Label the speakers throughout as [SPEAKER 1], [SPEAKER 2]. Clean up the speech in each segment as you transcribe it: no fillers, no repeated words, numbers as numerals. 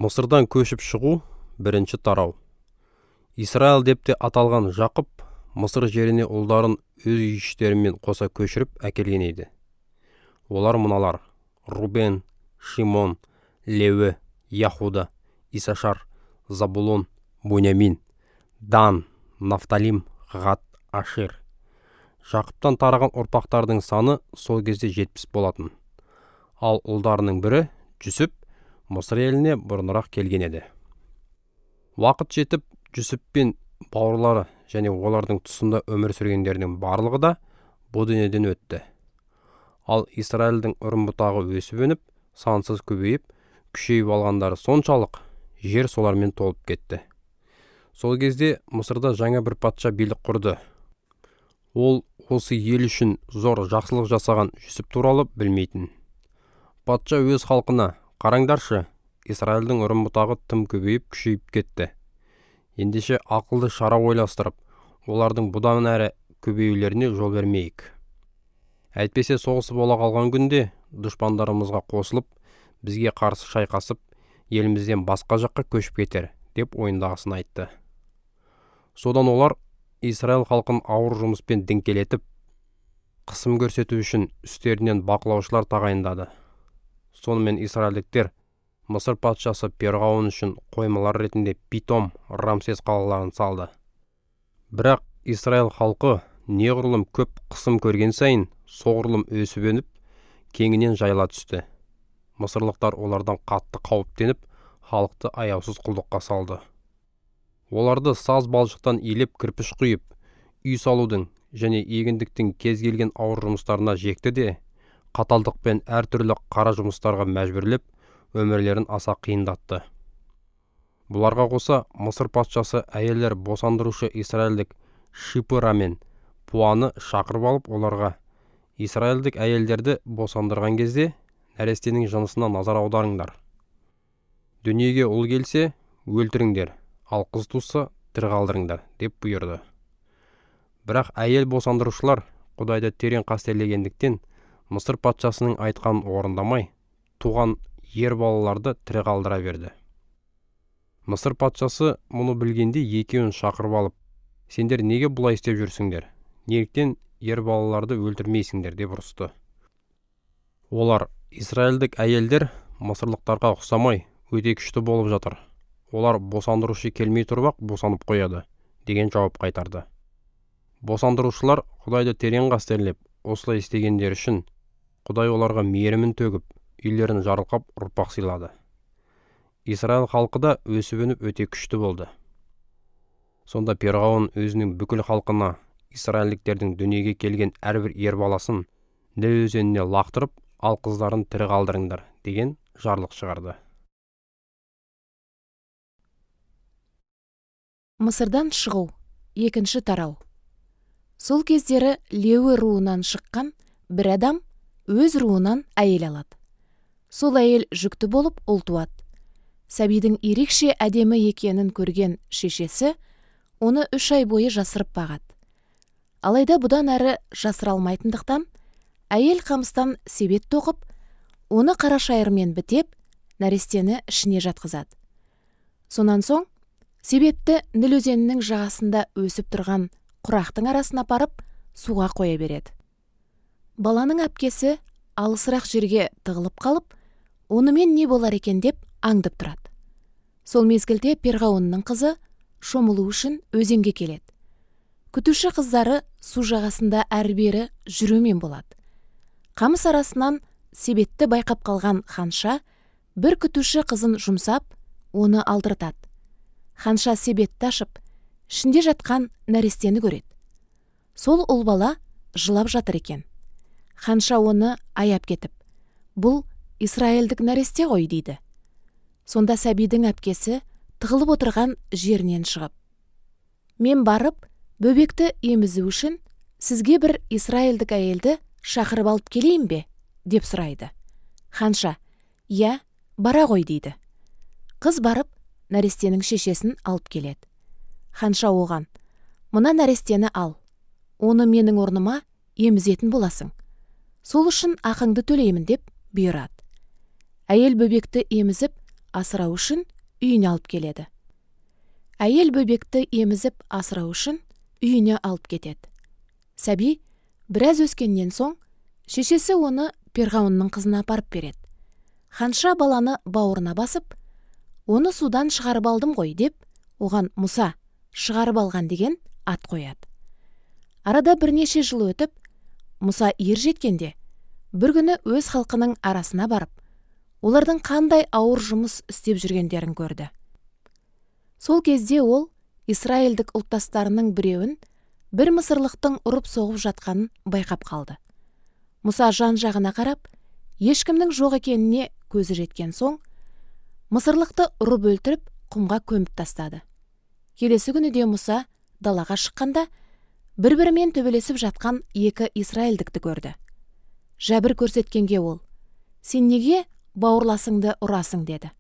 [SPEAKER 1] Мысырдан көшіп шығу, бірінші тарау. Исраил деп те аталған Жақып Мысыр жеріне ұлдарын өз үй іштерімен қоса көшіріп әкелген еді. Олар мыналар: Рубен, Шимон, Леуі, Яхуда, Исашар, Забулон, Бунямин, Дан, Нафталим, Ғат, Ашир. Жақыптан тараған ұрпақтардың саны сол кезде 70 болатын. Ал ұлдарының бірі Жүсіп Мысыр еліне бұрынырақ келген еді. Уақыт жетіп, Жүсіп пен бауырлары және олардың тұсында өмір сүргендердің барлығы да бұ дүниеден өтті. Ал Израильдің үрім-бұтағы өсіп-өніп, сансыз көбейіп, күшейіп алғандары соншалық, жер солармен толып кетті. Сол кезде Мысырда жаңа бір патша билік құрды. Ол осы ел үшін зор жақсылық жасаған Жүсіп туралы білмейтін. Патша өз халқына: «Қараңдаршы, Израильдің үрім-бұтағы тым көбейіп, күшейіп кетті. Ендеше ақылды шара ойластырып, олардың бұдан әрі көбеюлеріне жол бермейік. Әйтпесе соғыс бола қалған күнде дұшпандарымызға қосылып, бізге қарсы шайқасып, елімізден басқа жаққа көшіп кетер», деп ойындағысын айтты. Содан олар Израиль халқын ауыр жұмыспен діңкелетіп, қысым көрсету үшін үстерінен бақылаушылар тағайындады. Сонымен израильдіктер Мысыр патшасы Перғауын үшін қоймалар ретінде Питом, Рамсес қалаларын салды. Бірақ Израиль халқы неғұрлым көп қысым көрген сайын, соғұрлым өсіп-өніп, кеңінен жайыла түсті. Мысырлықтар олардан қатты қауіптеніп, халықты аяусыз құлдыққа салды. Оларды саз балшықтан илеп кірпіш құйып, үй салудың және егіндіктің кез келген ауыр жұмыстарына жекті де, қаталдықпен әртүрлі қара жұмыстарға мәжбүрлеп, өмірлерін аса қиындатты. Бұларға қоса Мысыр патшасы әйелдер босандырушы израильдік Шипыра мен Пуаны шақырып алып, оларға: «Израильдік әйелдерді босандырған кезде нәрестенің жынысына назар аударыңдар. Дүниеге ұл келсе, өлтіріңдер, ал қыз туса, тірі қалдырыңдар», деп бұйырды. Бірақ әйел босандырушылар Құдайды терең қастерлегендіктен, Мысыр патшасының айтқанын орындамай, туған ер балаларды тірі қалдыра берді. Мысыр патшасы мұны білгенде екеуін шақырып алып: «Сендер неге бұлай істеп жүрсіңдер? Неліктен ер балаларды өлтірмейсіңдер?» деп ұрысты. Олар: «Израильдік әйелдер мысырлықтарға ұқсамай өте күшті болып жатыр. Олар босандырушы келмей тұрып-ақ босанып қояды», деген жауап қайтарды. Босандырушылар Құдайды терең қастерлеп, осылай істегендері үшін Құдай оларға мейірімін төгіп, үйлерін жарылқап, ұрпақ сыйлады. Израиль халқы да өсіп-өніп өте күшті болды. Сонда Перғауын өзінің бүкіл халқына израильдіктердің дүниеге келген әрбір ер баласын Ніл өзеніне лақтырып, ал қыздарын тірі қалдырыңдар деген жарлық шығарды.
[SPEAKER 2] Мысырдан шығу, екінші тарау. Сол кездері Леуі руынан шыққан бір адам өз руынан әйел алады. Сол әйел жүкті болып ұл туады. Сәбидің ерекше әдемі екенін көрген шешесі оны 3 ай бойы жасырып бағады. Алайда бұдан әрі жасыра алмайтындықтан, әйел қамыстан себет тоқып, оны қара шайырмен бітеп, нәрестені ішіне жатқызады. Сонан соң себетті Ніл өзенінің жағасында өсіп тұрған құрақтың арасына апарып, суға қоя береді. Баланың әпкесі алысырақ жерге тығылып қалып, онымен не болар екен деп аңдып тұрады. Сол мезгілде Перғауынның қызы шомылу үшін өзенге келеді. Күтуші қыздары су жағасында әрі-бері жүрумен болады. Қамыс арасынан себетті байқап қалған ханша бір күтуші қызын жұмсап, оны алдыртады. Ханша себетті ашып, ішінде жатқан нәрестені көреді. Сол ұл бала жылап жатыр екен. Ханша оны аяп кетіп, «Бұл израильдік нәресте ғой», дейді. Сонда сәбидің әпкесі тығылып отырған жерінен шығып, «Мен барып, бөбекті емізу үшін сізге бір израильдік әйелді шақырып алып келейін бе?» деп сұрайды. Ханша: «Иә, бара ғой», дейді. Қыз барып, нәрестенің шешесін алып келеді. Ханша оған: «Мына нәрестені ал, оны менің орныма емізетін боласың. Сол үшін ақыңды төлеймін», деп бұйырады. Әйел бөбекті емізіп, асырау үшін үйіне алып келеді. Әйел бөбекті емізіп асырау үшін үйіне алып кетеді. Сәби біраз өскеннен соң шешесі оны перғауынның қызына апарып береді. Ханша баланы бауырына басып, оны судан шығарып алдым ғой деп, оған Мұса шығарып алған деген ат қояды. Арада бірнеше жыл өтіп, Мұса ер жеткенде, бір күні өз халқының арасына барып, олардың қандай ауыр жұмыс істеп жүргендерін көрді. Сол кезде ол израильдік ұлттастарының біреуін бір мысырлықтың ұрып-соғып жатқанын байқап қалды. Мұса жан-жағына қарап, ешкімнің жоқ екеніне көзі жеткен соң, мысырлықты ұрып өлтіріп, құмға көміп тастады. Келесі күні де Мұса далаға шыққанда, бір-бірімен төбелесіп жатқан екі израильдікті көрді. Жәбір көрсеткенге ол: «Сен неге бауырласыңды ұрасың?» деді.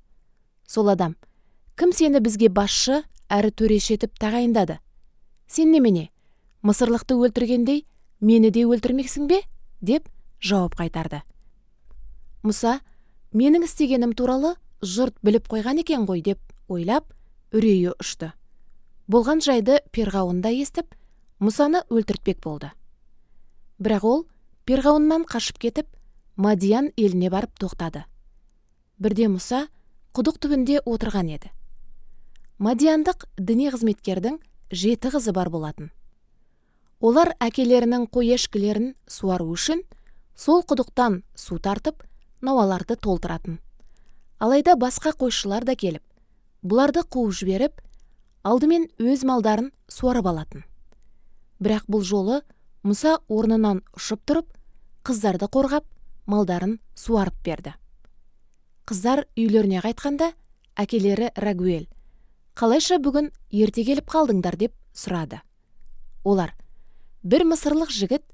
[SPEAKER 2] Сол адам: «Кім сені бізге басшы әрі төреші етіп тағайындады? Сен немене, мысырлықты өлтіргендей мені де өлтірмексің бе?» деп жауап қайтарды. Мұса: «Менің істегенім туралы жұрт біліп қойған екен ғой» деп ойлап, үрейі ұшты. Болған жайды перғауын да естіп, Мұсаны өлтіртпек болды. Бірақ ол перғауыннан қашып кетіп, Мадиян еліне барып тоқтады. Бірде Мұса құдық түбінде отырған еді. Мадияндық діни қызметкердің 7 қызы бар болатын. Олар әкелерінің қой-ешкілерін суару үшін сол құдықтан су тартып, науаларды толтыратын. Алайда басқа қойшылар да келіп, бұларды қуып жіберіп, алдымен өз малдарын суарып алатын. Бірақ бұл жолы Мұса орнынан ұшып тұрып, қыздарды қорғап, малдарын суарып берді. Қыздар үйлеріне қайтқанда, әкелері Рагуэл: «Қалайша бүгін ерте келіп қалдыңдар?» деп сұрады. Олар: «Бір мысырлық жігіт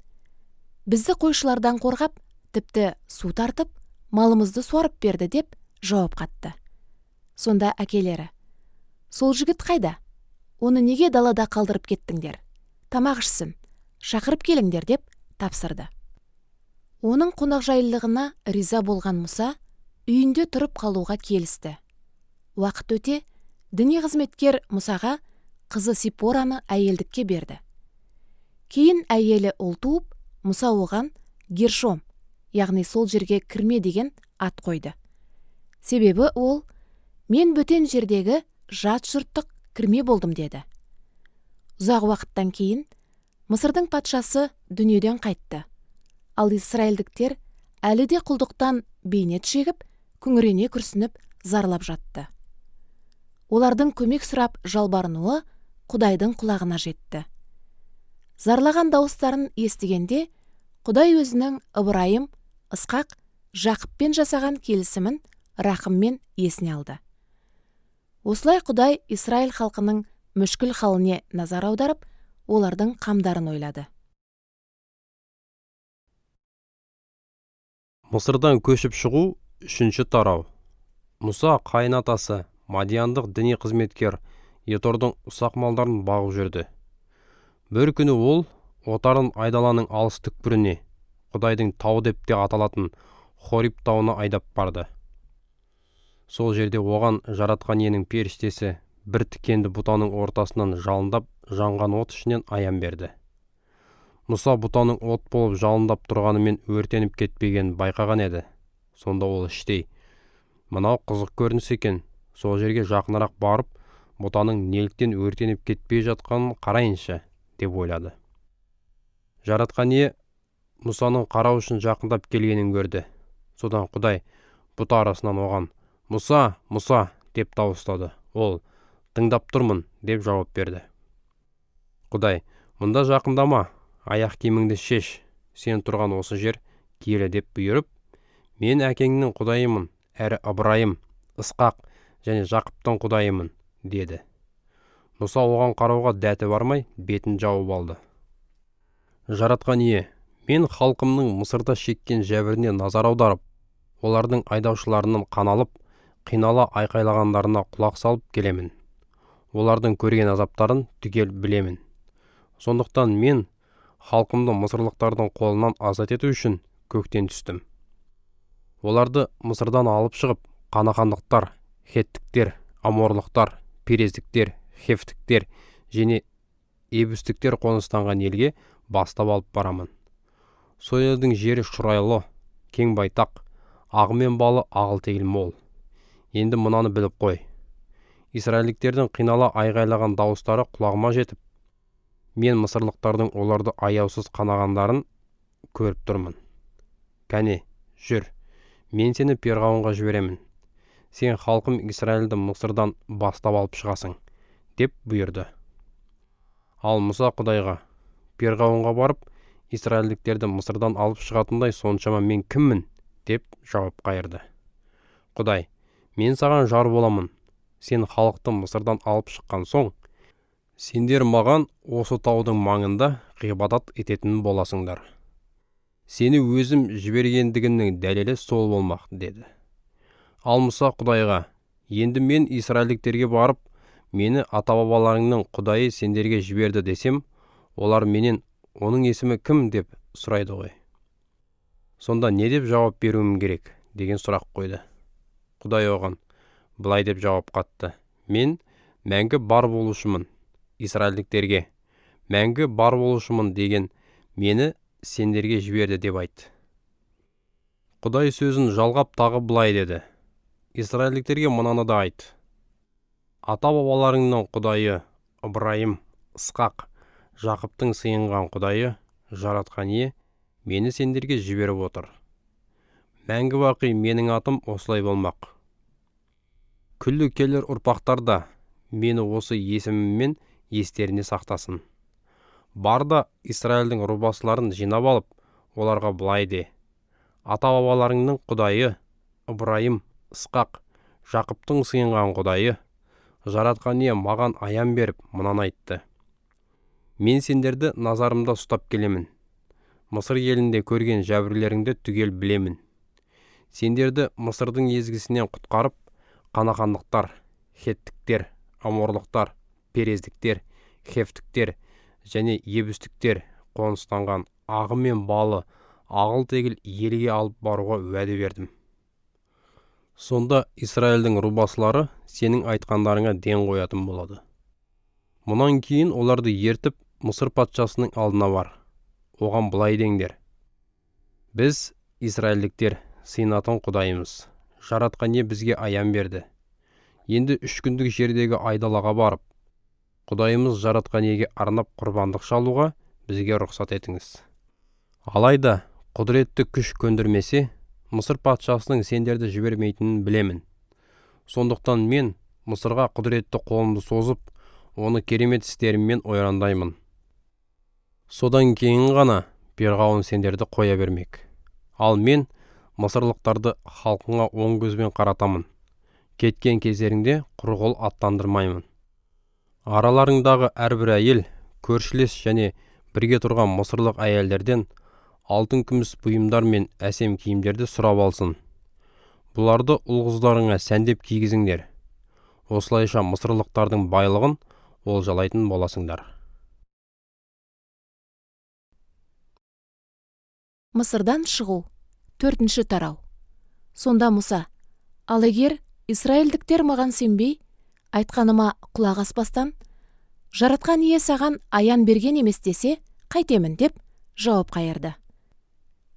[SPEAKER 2] бізді қойшылардан қорғап, тіпті су тартып, малымызды суарып берді» деп жауап қатты. Сонда әкелері: «Сол жігіт қайда? Оны неге далада қалдырып кеттіңдер? Тамақ ішсін, шақырып келіңдер» деп тапсырды. Оның қонақжайлылығына риза болған Мұса үйінде тұрып қалуға келісті. Уақыт өте, діни қызметкер Мұсаға қызы Сипораны әйелдікке берді. Кейін әйелі ұл туып, Мұса оған Гершом, яғни сол жерге кірме деген ат қойды. Себебі ол: «Мен бөтен жердегі жат жұрттық кірме болдым» деді. Ұзақ уақыттан кейін Мысырдың патшасы дүниеден қайтты. Ал израильдіктер әлі де құлдықтан бейнет шегіп, күңірене күрсініп зарлап жатты. Олардың көмек сұрап жалбарынуы Құдайдың құлағына жетті. Зарлаған дауыстарын естігенде, Құдай өзінің Ыбырайым, Ысқақ, Жақыппен жасаған келісімін рақыммен есіне алды. Осылай Құдай Израиль халқының мүшкіл халіне назар аударып, олардың қамдарын ойлады.
[SPEAKER 1] Мысырдан көшіп шығу 3-ші тарау. Мұса қайын атасы мадияндық діни қызметкер Етордың ұсақ малдарын бағып жүрді. Бір күні ол отарын айдаланың алыс түкпіріне, Құдайдың тауы деп те аталатын Хориб тауына айдап барды. Сол жерде оған Жаратқан Иенің періштесі бір тікенді бұтаның ортасынан жалындап жанған от ішінен аян берді. Мұса бұтаның от болып жалындап тұрғанымен өртеніп кетпегенін байқаған еді. Сонда ол іштей: «Мынау қызық көрініс екен, сол жерге жақынырақ барып, бұтаның неліктен өртеніп кетпей жатқанын қарайыншы» деп ойлады. Жаратқан Ие Мұсаның қарау үшін жақындап келгенін көрді. Содан Құдай бұта арасынан оған: «Мұса, Мұса» деп дауыстады. Ол: «Тыңдап тұрмын» деп жауап берді. Құдай: «Мұнда жақындама, аяқ киіміңді шеш, сен тұрған осы жер киелі» деп бұйырып, «Мен әкеңнің Құдайымын, әрі Ыбырайым, Ысқақ және Жақыптың Құдайымын» деді. Мұса оған қарауға дәті бармай, бетін жауып алды. Жаратқан Ие, мен халқымның Мысырда шеккен жәбіріне назар аударып, олардың айдаушыларынан қаналып, қинала айқайлағандарына құлақ салып келемін. Олардың көрген азаптарын түгел білемін. Сондықтан мен халқымды мысырлықтардың қолынан азат ету үшін көктен түстім. Оларды Мысырдан алып шығып, қанағандықтар, хеттіктер, аморлықтар, перездіктер, хевтіктер және ебүстіктер қоныстанған елге бастап алып барамын. Сол елдің жері шұрайлы, кең байтақ, ағы мен балы ағыл-тегіл мол. Енді мынаны біліп қой. Израильдіктердің қинала айғайлаған дауыстары құлағыма жетіп, мен мысырлықтардың оларды аяусыз қанағандарын көріп тұрмын. Кәне, жүр, мен сені Перғауынға жіберемін. Сен халқым Израильді Мысырдан бастап алып шығасың, деп бұйырды. Ал Мұса Құдайға: Перғауынға барып, израильдіктерді Мысырдан алып шығатындай соншама мен кіммін, деп жауап қайырды. Құдай: мен саған жар боламын. Сен халықты Мысырдан алып шыққан соң, сендер маған осы таудың маңында ғибадат ететін боласыңдар. Сені өзім жібергендігімнің дәлелі сол болмақ, деді. Ал Мұса Құдайға: енді мен израильдіктерге барып, мені ата-бабаларыңның Құдайы сендерге жіберді десем, олар менен оның есімі кім деп сұрайды ғой. Сонда не деп жауап беруім керек, деген сұрақ қойды. Құдай оған былай деп жауап қатты: мен мәңгі бар болушымын. Израильдіктерге мәңгі бар болушымын деген мені сендерге жіберді деп айт. Құдай сөзін жалғап тағы былай деді: Израильдіктерге мынаны да айт. Ата-бабаларыңның Құдайы Ыбырайым, Ысқақ, Жақыптың сыйынған Құдайы Жаратқан Ие мені сендерге жіберіп отыр. Мәңгі бақи менің атым осылай болмақ. Күллі келер ұрпақтар да мені осы есіміммен естеріне сақтасын. Бар да Израильдің рубасыларын жинап алып, оларға былай де: ата-бабаларыңның Құдайы Ыбырайым, Ысқақ, Жақыптың сыйынған Құдайы Жаратқан Ие маған аян беріп, мынаны айтты: мен сендерді назарымда ұстап келемін. Мысыр елінде көрген жәбірлеріңді түгел білемін. Сендерді Мысырдың езгісінен құтқарып, қанағандықтар, хеттіктер, аморлықтар, перездіктер, хевтіктер және ебүстіктер қоныстанған ағы мен балы ағыл-тегіл елге алып баруға уәде бердім. Сонда Израильдің рубасылары сенің айтқандарыңа ден қоятын болады. Мұнан кейін оларды ертіп Мысыр патшасының алдына бар. Оған былай деңдер: біз, израильдіктер, сыйынатын Құдайымыз Жаратқан Ие бізге аян берді. Енді 3 күндік жердегі айдалаға барып, Құдайымыз Жаратқан Иеге арнап құрбандық шалуға бізге рұқсат етіңіз. Алайда құдіретті күш көндірмесе, Мысыр патшасының сендерді жібермейтінін білемін. Сондықтан мен Мысырға құдіретті қолымды созып, оны керемет істеріммен ойрандаймын. Содан кейін ғана Перғауын сендерді қоя бермек. Ал мен мысырлықтарды халқыңа оң көзбен қаратамын. Кеткен кездеріңде құр қол аттандырмаймын. Араларыңдағы әрбір әйел, көршілес және бірге тұрған мысырлық әйелдерден алтын күміс бұйымдар мен әсем киімдерді сұрап алсын. Бұларды ұл-қыздарыңа сәндеп кигізіңдер. Осылайша мысырлықтардың байлығын олжалайтын боласыңдар.
[SPEAKER 2] Мысырдан шығу. 4-ші тарау. Сонда Мұса: ал егер израильдіктер маған сенбей, айтқаныма құлақ аспастан, Жаратқан Ие саған аян берген емес десе, қайтемін, деп жауап қайырды.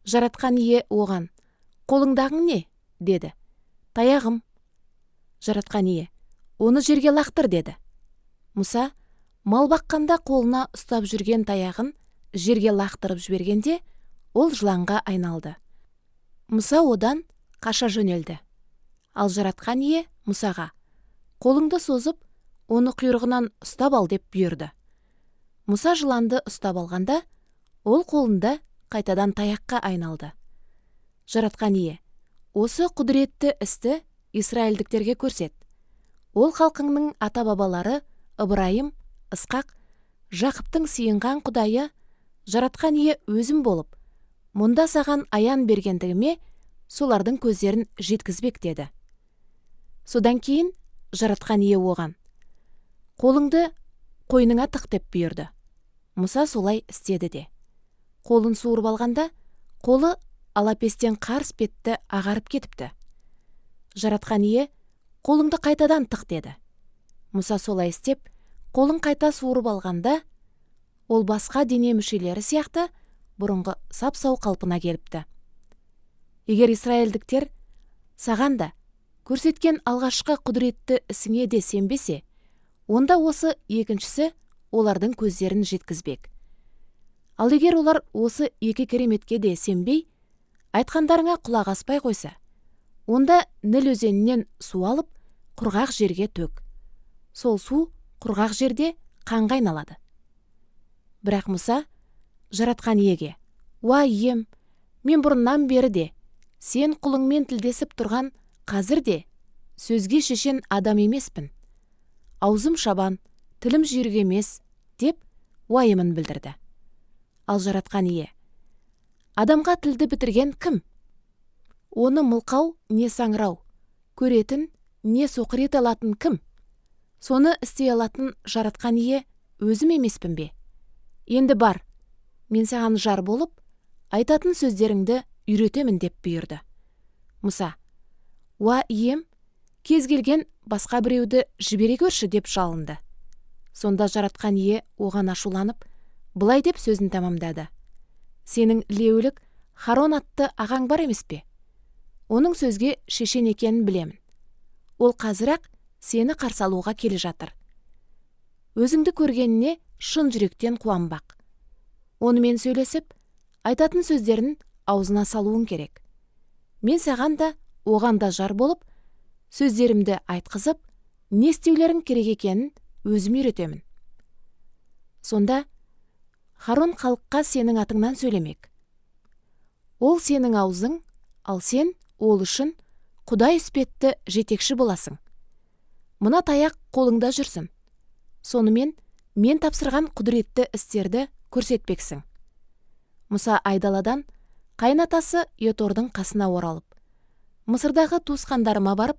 [SPEAKER 2] Жаратқан Ие оған: қолыңдағың не? Деді. Таяғым. Жаратқан Ие: оны жерге лақтыр, деді. Мұса мал баққанда қолына ұстап жүрген таяғын жерге лақтырып жібергенде, ол жыланға айналды. Мұса одан қаша жөнелді. Ал Жаратқан Ие Мұсаға: қолыңды созып, оны құйрығынан ұстап ал, деп бұйырды. Мұса жыланды ұстап алғанда, ол қолында қайтадан таяққа айналды. Жаратқан Ие: осы құдіретті істі израильдіктерге көрсет. Ол халқыңның ата-бабалары Ыбырайым, Ысқақ, Жақыптың сыйынған Құдайы Жаратқан Ие өзім болып, мұнда саған аян бергендігіме солардың көздерін жеткізбек, деді. Содан кейін Жаратқан Ие оған: қолыңды қойныңа тық, деп бұйырды. Мұса солай істеді де. Қолын суырып алғанда, қолы алапестен қарс бетті ағарып кетіпті. Жаратқан Ие Қолыңды қайтадан тық деді. Мұса солай істеп, қолын қайта суырып алғанда, ол басқа дене мүшелері сияқты бұрынғы сап-сау қалпына келіпті. Егер израильдіктер саған да, көрсеткен алғашқы құдіретті ісіңе де сенбесе, онда осы екіншісі олардың көздерін жеткізбек. Ал егер олар осы екі кереметке де сенбей, айтқандарыңа құлақ аспай қойса, онда Ніл өзенінен су алып, құрғақ жерге төк. Сол су құрғақ жерде қанға айналады. Бірақ Мұса Жаратқан Иеге: «Уа, Ием, мен бұрыннан бері де, сен құлыңмен тілдесіп тұрған қазір де сөзге шешен адам емеспін. Аузым шабан, тілім жүйрік емес», деп уайымын білдірді. Ал Жаратқан Ие: «Адамға тілді бітірген кім? Оны мылқау не саңырау, көретін не соқыр ете алатын кім? Соны істей алатын Жаратқан Ие өзім емеспін бе? Енді бар, мен саған жар болып, айтатын сөздеріңді үйретемін», деп бұйырды. Мұса: «Уа, Ием, кез келген басқа біреуді жібере көрші», деп жалынды. Сонда Жаратқан Ие оған ашуланып, былай деп сөзін тамамдады: «Сенің леуілік Харон атты ағаң бар емес пе? Оның сөзге шешен екенін білемін. Ол қазір-ақ сені қарсы алуға келе жатыр. Өзіңді көргеніне шын жүректен қуанбақ. Онымен сөйлесіп, айтатын сөздерін аузына салуың керек. Мен саған да, оған да жар болып, сөздерімді айтқызып, не істеулерің керек екенін өзім үйретемін. Сонда Харон халыққа сенің атыңнан сөйлемек. Ол сенің аузың, ал сен ол үшін Құдай іспетті жетекші боласың. Мына таяқ қолыңда жүрсін. Сонымен мен тапсырған құдіретті істерді көрсетпексің». Мұса айдаладан қайынатасы Етордың қасына оралып, «Мысырдағы туысқандарыма барып,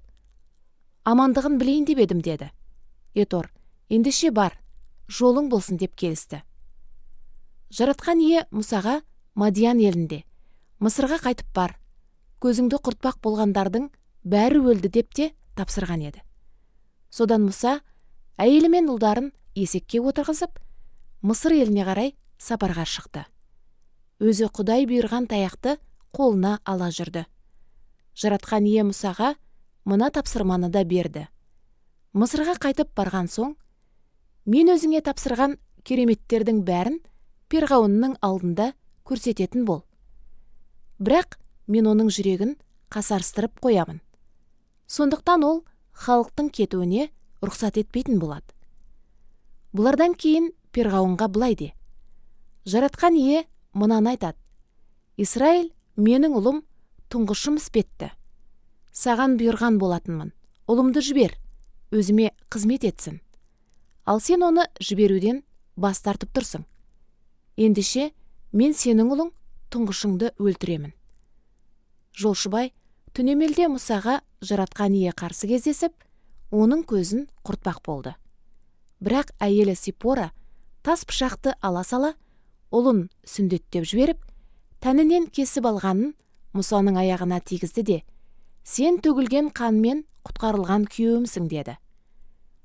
[SPEAKER 2] амандығын білейін деп едім», деді. Етор: «Ендеше бар, жолың болсын», деп келісті. Жаратқан Ие Мұсаға Мадиян елінде: «Мысырға қайтып бар, көзіңді құртпақ болғандардың бәрі өлді», деп те тапсырған еді. Содан Мұса әйелі мен ұлдарын есекке отырғызып, Мысыр еліне қарай сапарға шықты. Өзі Құдай бұйырған таяқты қолына ала жүрді. Жаратқан Ие Мұсаға мына тапсырманы да берді: «Мысырға қайтып барған соң, мен өзіңе тапсырған кереметтердің бәрін перғауынның алдында көрсететін бол. Бірақ мен оның жүрегін қасарыстырып қоямын. Сондықтан ол халықтың кетуіне рұқсат етпейтін болады. Бұлардан кейін перғауынға былай де: Жаратқан Ие мынаны айтады: Исраил менің ұлым, тұңғышым іспетті. Саған бұйырған болатынмын, ұлымды жібер, өзіме қызмет етсін. Ал сен оны жіберуден бас тартып тұрсың. Ендеше мен сенің ұлың, тұңғышыңды өлтіремін». Жолшыбай түнемелде Мұсаға Жаратқан Ие қарсы кездесіп, оның көзін құртпақ болды. Бірақ әйелі Сипора тас пышақты ала сала, ұлын сүндеттеп жіберіп, тәнінен кесіп алғанын Мұсаның аяғына тигізді де, «Сен төгілген қанмен құтқарылған күйеуімсің», деді.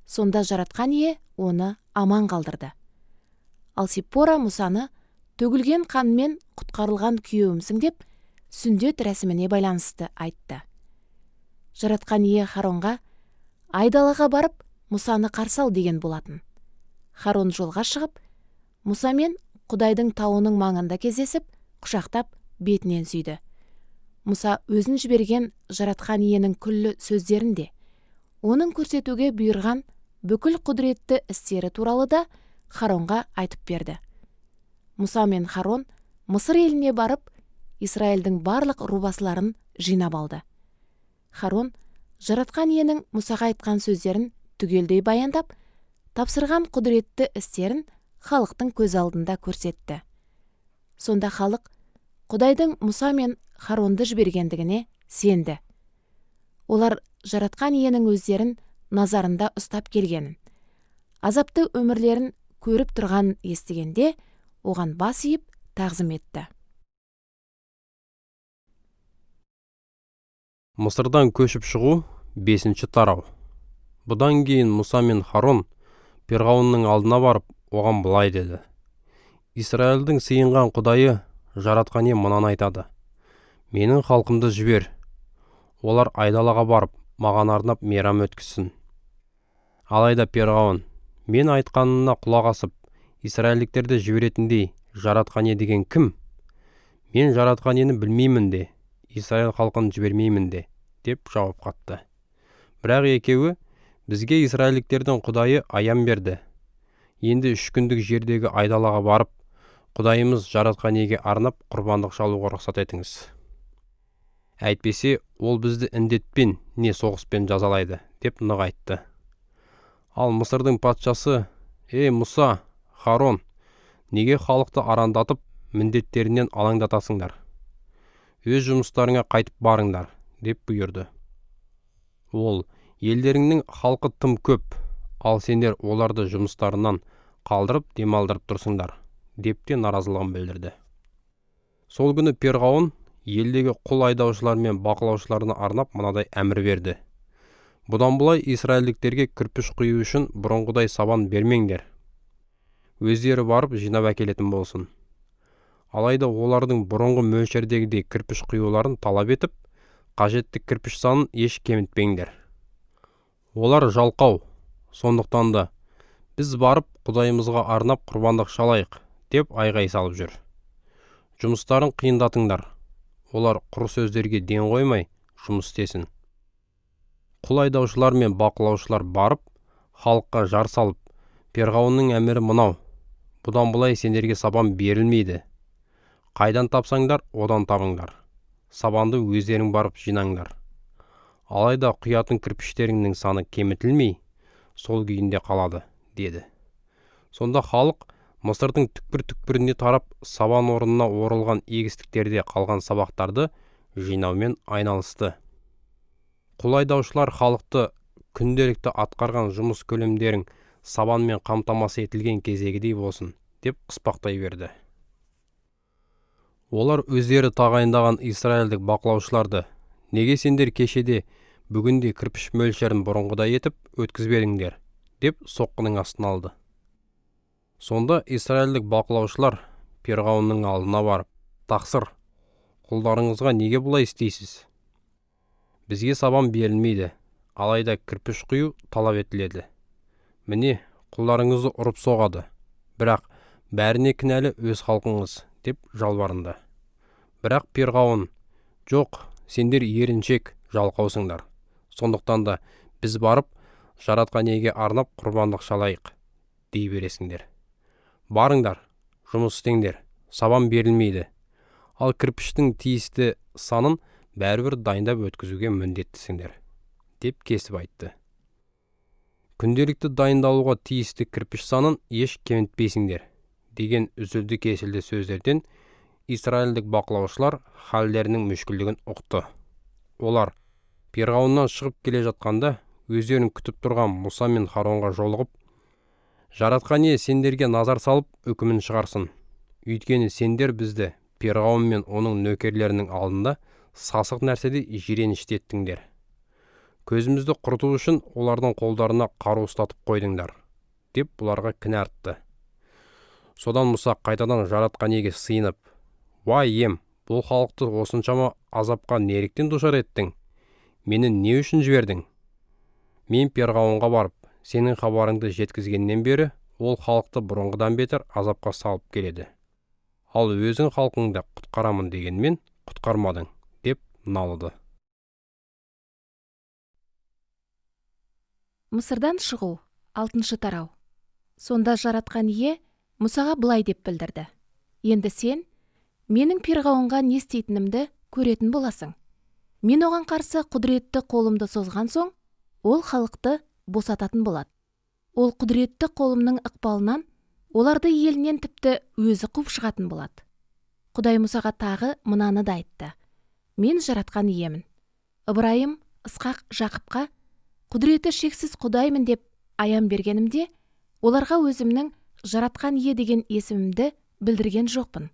[SPEAKER 2] Сонда Жаратқан Ие оны аман қалдырды. Ал Сиппора Мұсаны төгілген қанмен құтқарылған күйеуімсің деп сүндет рәсіміне байланысты айтты. Жаратқан Ие Харонға: «Айдалаға барып, Мұсаны қарсы ал», деген болатын. Харон жолға шығып, Мұсамен Құдайдың тауының маңында кездесіп, құшақтап бетінен сүйді. Мұса өзін жіберген Жаратқан Иенің күллі сөздерін де, оның көрсетуге бұйырған бүкіл құдіретті істері туралы да Харонға айтып берді. Мұса мен Харон Мысыр еліне барып, Израильдің барлық рубасыларын жинап алды. Харон Жаратқан Иенің Мұсаға айтқан сөздерін түгелдей баяндап, тапсырған құдіретті істерін халықтың көз алдында көрсетті. Сонда халық Құдайдың Мұса мен Харонды жібергендігіне сенді. Олар Жаратқан Иенің өздерін назарында ұстап келгенін, азапты өмірлерін көріп тұрғанын естігенде, оған бас иіп тағзым етті.
[SPEAKER 1] Мысырдан көшіп шығу 5-тарау. Бұдан кейін Мұса мен Харон Перғауынның алдына барып, оған былай деді: Израильдің сыйынған Құдайы Жаратқан Ие мынаны айтады: менің халқымды жібер, олар айдалаға барып, маған арнап мейрам өткізсін. Алайда Перғауын: мен айтқанына құлақ асып, израильдіктерді жіберетіндей Жаратқан Ие деген кім? Мен Жаратқан Иені білмеймін де, Израиль халқын жібермеймін де, деп жауап қатты. Бірақ екеуі: бізге израильдіктердің Құдайы аян берді. Енді 3 күндік жердегі айдалаға барып, Құдайымыз Жаратқан Иеге арнап құрбандық шалуға рұқсат етіңіз. Әйтпесе, ол бізді індетпен не соғыспен жазалайды, деп нық айтты. Ал Мысырдың патшасы: «Ей, Мұса, Харон, неге халықты арандатып, міндеттерінен алаңдатасыңдар? Өз жұмыстарыңа қайтып барыңдар», деп бұйырды. Ол: елдеріңнің халқы тым көп, ал сендер оларды жұмыстарынан қалдырып, демалдырып тұрсыңдар, деп те наразылығын білдірді. Сол күні Перғауын елдегі құл айдаушылар мен бақылаушыларына арнап мынадай әмір берді: бұдан былай израильдіктерге кірпіш құю үшін бұрынғыдай сабан бермеңдер. Өздері барып жинап әкелетін болсын. Алайда олардың бұрынғы мөлшердегідей кірпіш құюларын талап етіп, қажетті кірпіш санын еш кемітпеңдер. Олар жалқау, сондықтан да біз барып Құдайымызға арнап құрбандық шалайық, деп айғай салып жүр. Жұмыстарын қиындатыңдар. Олар құр сөздерге ден қоймай жұмыс істесін. Құл айдаушылар мен бақылаушылар барып, халыққа жар салып, Перғауынның әмірі мынау: бұдан былай сендерге сабан берілмейді. Қайдан тапсаңдар, одан табыңдар. Сабанды өздерің барып жинаңдар. Алайда құятын кірпіштеріңнің саны кемітілмей, сол күйінде қалады, деді. Сонда халық Мысырдың түкпір-түкпіріне тарап, сабан орнына орылған егістіктерде қалған сабақтарды жинаумен айналысты. Құл айдаушылар халықты күнделікті атқарған жұмыс көлемдерің сабанмен қамтамасыз етілген кездегідей болсын, деп қыспақтай берді. Олар өздері тағайындаған израильдік бақылаушыларды: неге сендер кешеде бүгінде кірпіш мөлшерін бұрынғыдай етіп өткізбедіңдер, деп соққының астына алды. Сонда израильдік бақылаушылар Перғауынның алдына барып: тақсыр, құлдарыңызға неге бұлай істейсіз? Бізге сабан берілмейді, алайда кірпіш құю талап етіледі. Міне, құлдарыңызды ұрып соғады, бірақ бәріне кінәлі өз халқыңыз, деп жалбарынды. Бірақ Перғауын: жоқ, сендер еріншек, жалқаусыңдар. Сондықтан да біз барып, Жаратқан Иеге арнап құрбандық шалайық, дей бересіңдер. Барыңдар, жұмыс істеңдер, сабан берілмейді. Ал кірпіштің тиісті санын бәрібір дайындап өткізуге міндеттісіңдер, деп кесіп айтты. Күнделікті дайындалуға тиісті кірпіш санын еш кемітпейсіңдер, деген үзілді-кесілді сөздерден израильдік бақылаушылар халдерінің мүшкілдігін ұқты. Олар Перғауыннан шығып келе жатқанда өздерін күтіп тұрған Мұса мен Харонға жолығып: Жаратқан Ие сендерге назар салып, үкімін шығарсын. Өйткені сендер бізді Перғауын мен оның нөкерлерінің алдында сасық нәрседей жиренішті еттіңдер. Көзімізді құрту үшін олардың қолдарына қару ұстатып қойдыңдар, деп бұларға кінә артты. Содан Мұса қайтадан Жаратқан Иеге сыйынып: «Уа ием, бұл халықты осыншама азапқа неліктен душар еттің? Мені не үшін жібердің? Мен Перғауынға барып, сенің хабарыңды жеткізгеннен бері ол халықты бұрынғыдан бетер азапқа салып келеді. Ал өзің халқыңды құтқарамын дегенмен құтқармадың», деп налыды.
[SPEAKER 2] Мысырдан шығу, 6 тарау. Сонда Жаратқан Ие Мұсаға былай деп білдірді: Енді сен менің Перғауынға не істейтінімді көретін боласың. Мен оған қарсы құдіретті қолымды созған соң, ол халықты босататын болады. Ол құдіретті қолымның ықпалынан оларды елінен тіпті өзі қуып шығатын болады. Құдай Мұсаға тағы мынаны да айтты: Мен Жаратқан Иемін. Ыбырайым, Ысқақ, Жақыпқа құдіреті шексіз Құдаймын деп аян бергенімде, оларға өзімнің Жаратқан Ие деген есімімді білдірген жоқпын.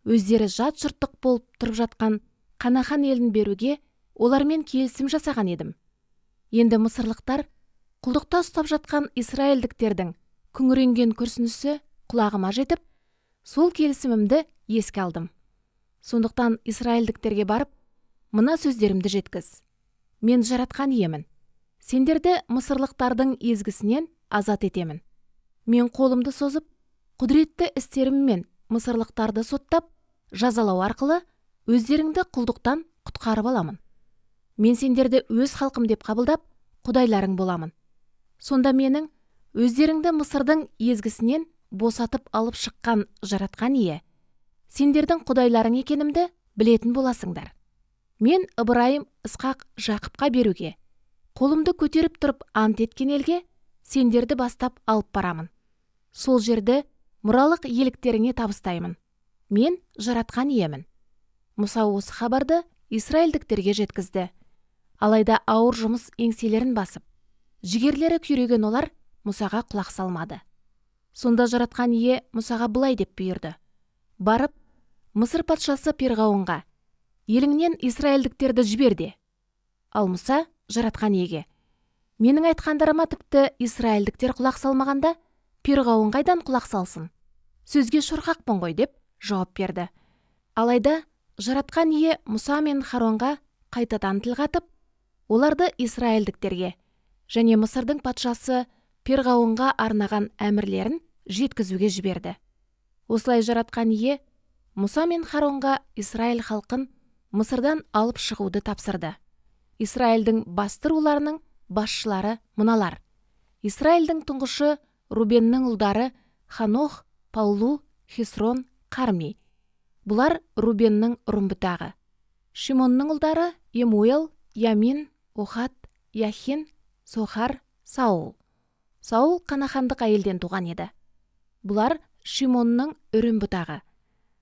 [SPEAKER 2] Өздері жат жұрттық болып тұрып жатқан Қанахан елін беруге олармен келісім жасаған едім. Енді мысырлықтар Құлдықта ұстап жатқан израильдіктердің күңіренген күрсінісі құлағыма жетіп, сол келісімімді еске алдым. Сондықтан израильдіктерге барып, мына сөздерімді жеткіз. Мен Жаратқан Иемін. Сендерді мысырлықтардың езгісінен азат етемін. Мен қолымды созып, құдіретті істеріммен мысырлықтарды соттап, жазалау арқылы өздеріңді құлдықтан құтқарып аламын. Мен сендерді өз халқым деп қабылдап, құдайларың боламын. Сонда менің өздеріңді Мысырдың езгісінен босатып алып шыққан Жаратқан Ие, сендердің құдайларың екенімді білетін боласыңдар. Мен Ыбырайым, Ысқақ, Жақыпқа беруге, қолымды көтеріп тұрып ант еткен елге сендерді бастап алып барамын. Сол жерді мұралық иеліктеріңе табыстаймын. Мен Жаратқан Иемін. Мұса осы хабарды израильдіктерге жеткізді. Алайда ауыр жұмыс еңселерін басып, жігерлері күйреген олар Мұсаға құлақ салмады. Сонда Жаратқан Ие Мұсаға былай деп бұйырды: барып, Мысыр патшасы Перғауынға, еліңнен израильдіктерді жібер де. Ал Мұса Жаратқан Иеге: менің айтқандарыма тіпті израильдіктер құлақ салмағанда, Перғауын қайдан құлақ салсын? Сөзге шорқақпын ғой, деп жауап берді. Алайда Жаратқан Ие Мұса мен Харонға қайтадан тіл қатып, оларды израильдіктерге және Мысырдың патшасы Перғауынға арнаған әмірлерін жеткізуге жіберді. Осылай Жаратқан Ие Мұса мен Харонға Израиль халқын Мысырдан алып шығуды тапсырды. Израильдің басты руларының басшылары мыналар: Израильдің тұңғышы Рубеннің ұлдары Ханох, Паллу, Хесрон, Қарми. Бұлар Рубеннің ұрым-бұтағы. Шимонның ұлдары Емуэл, Ямин, Охат, Яхин, Сохар, Саул. Саул қанахандық әйелден туған еді. Бұлар Шимонның үрім-бұтағы.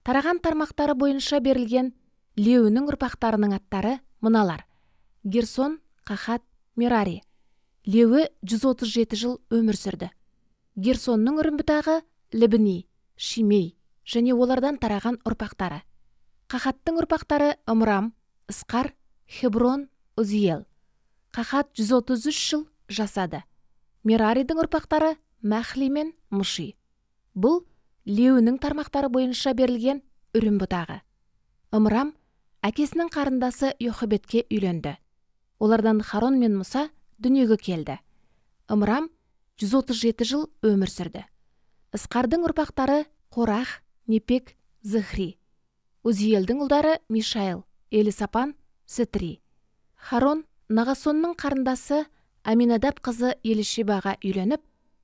[SPEAKER 2] Тараған тармақтары бойынша берілген Леуінің ұрпақтарының аттары мыналар: Герсон, Қахат, Мерари. Леуі 137 жыл өмір сүрді. Герсонның үрім-бұтағы Лібни, Шимей және олардан тараған ұрпақтары. Қахаттың ұрпақтары Ымрам, Ысқар, Хеброн, Узиел. Қахат 133 жыл жасады. Мераридің ұрпақтары Мәхли мен Мұши. Бұл Леуінің тармақтары бойынша берілген үрім-бұтағы. Ымрам әкесінің қарындасы Йохебетке үйленді. Олардан Харон мен Мұса дүниеге келді. Ымрам 137 жыл өмір сүрді. Ысқардың ұрпақтары Қорах, Непек, Зихри. Узиелдің ұлдары Мишаэл, Елисапан, Сітри. Харон Нағасонның қарындасы Аминадаб қызы Елишебаға үйленіп,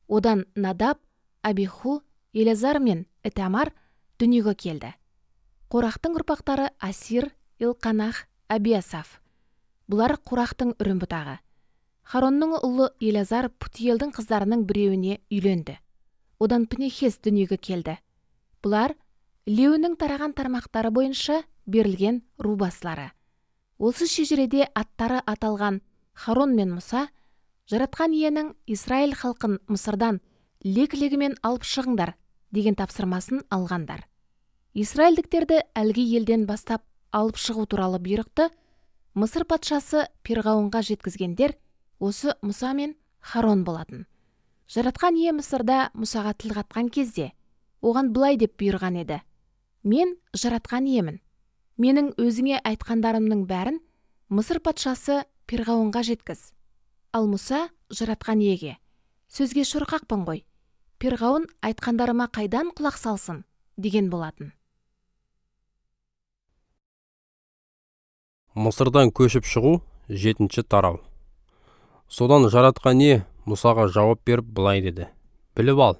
[SPEAKER 2] одан Надаб, Абиху, Елазар мен Итамар дүниеге келді. Қорахтың ұрпақтары Асир, Илқанах, Абиасаф. Бұлар Қорахтың үрім-бұтағы. Харонның ұлы Елазар Путиелдің қыздарының біреуіне үйленді. Одан Пінехес дүниеге келді. Бұлар Леуінің тараған тармақтары бойынша берілген ру басылары. Осы шежіреде аттары аталған Харон мен Мұса Жаратқан Иенің Израиль халқын Мысырдан лек-легімен алып шығыңдар деген тапсырмасын алғандар. Израильдіктерді әлгі елден бастап алып шығу туралы бұйрықты Мысыр патшасы Перғауынға жеткізгендер осы Мұса мен Харон болатын. Жаратқан Ие Мысырда Мұсаға тіл қатқан кезде оған былай деп бұйырған еді: Мен Жаратқан Иемін. Менің өзіңе айтқандарымның бәрін Мысыр патшасы Перғауынға жеткіз. Ал Мұса Жаратқан Иеге: сөзге шорқақпын ғой, Перғауын айтқандарыма қайдан құлақ салсын, деген болатын.
[SPEAKER 1] Мысырдан көшіп шығу 7 тарау. Содан Жаратқан Ие Мұсаға жауап беріп былай деді: біліп ал,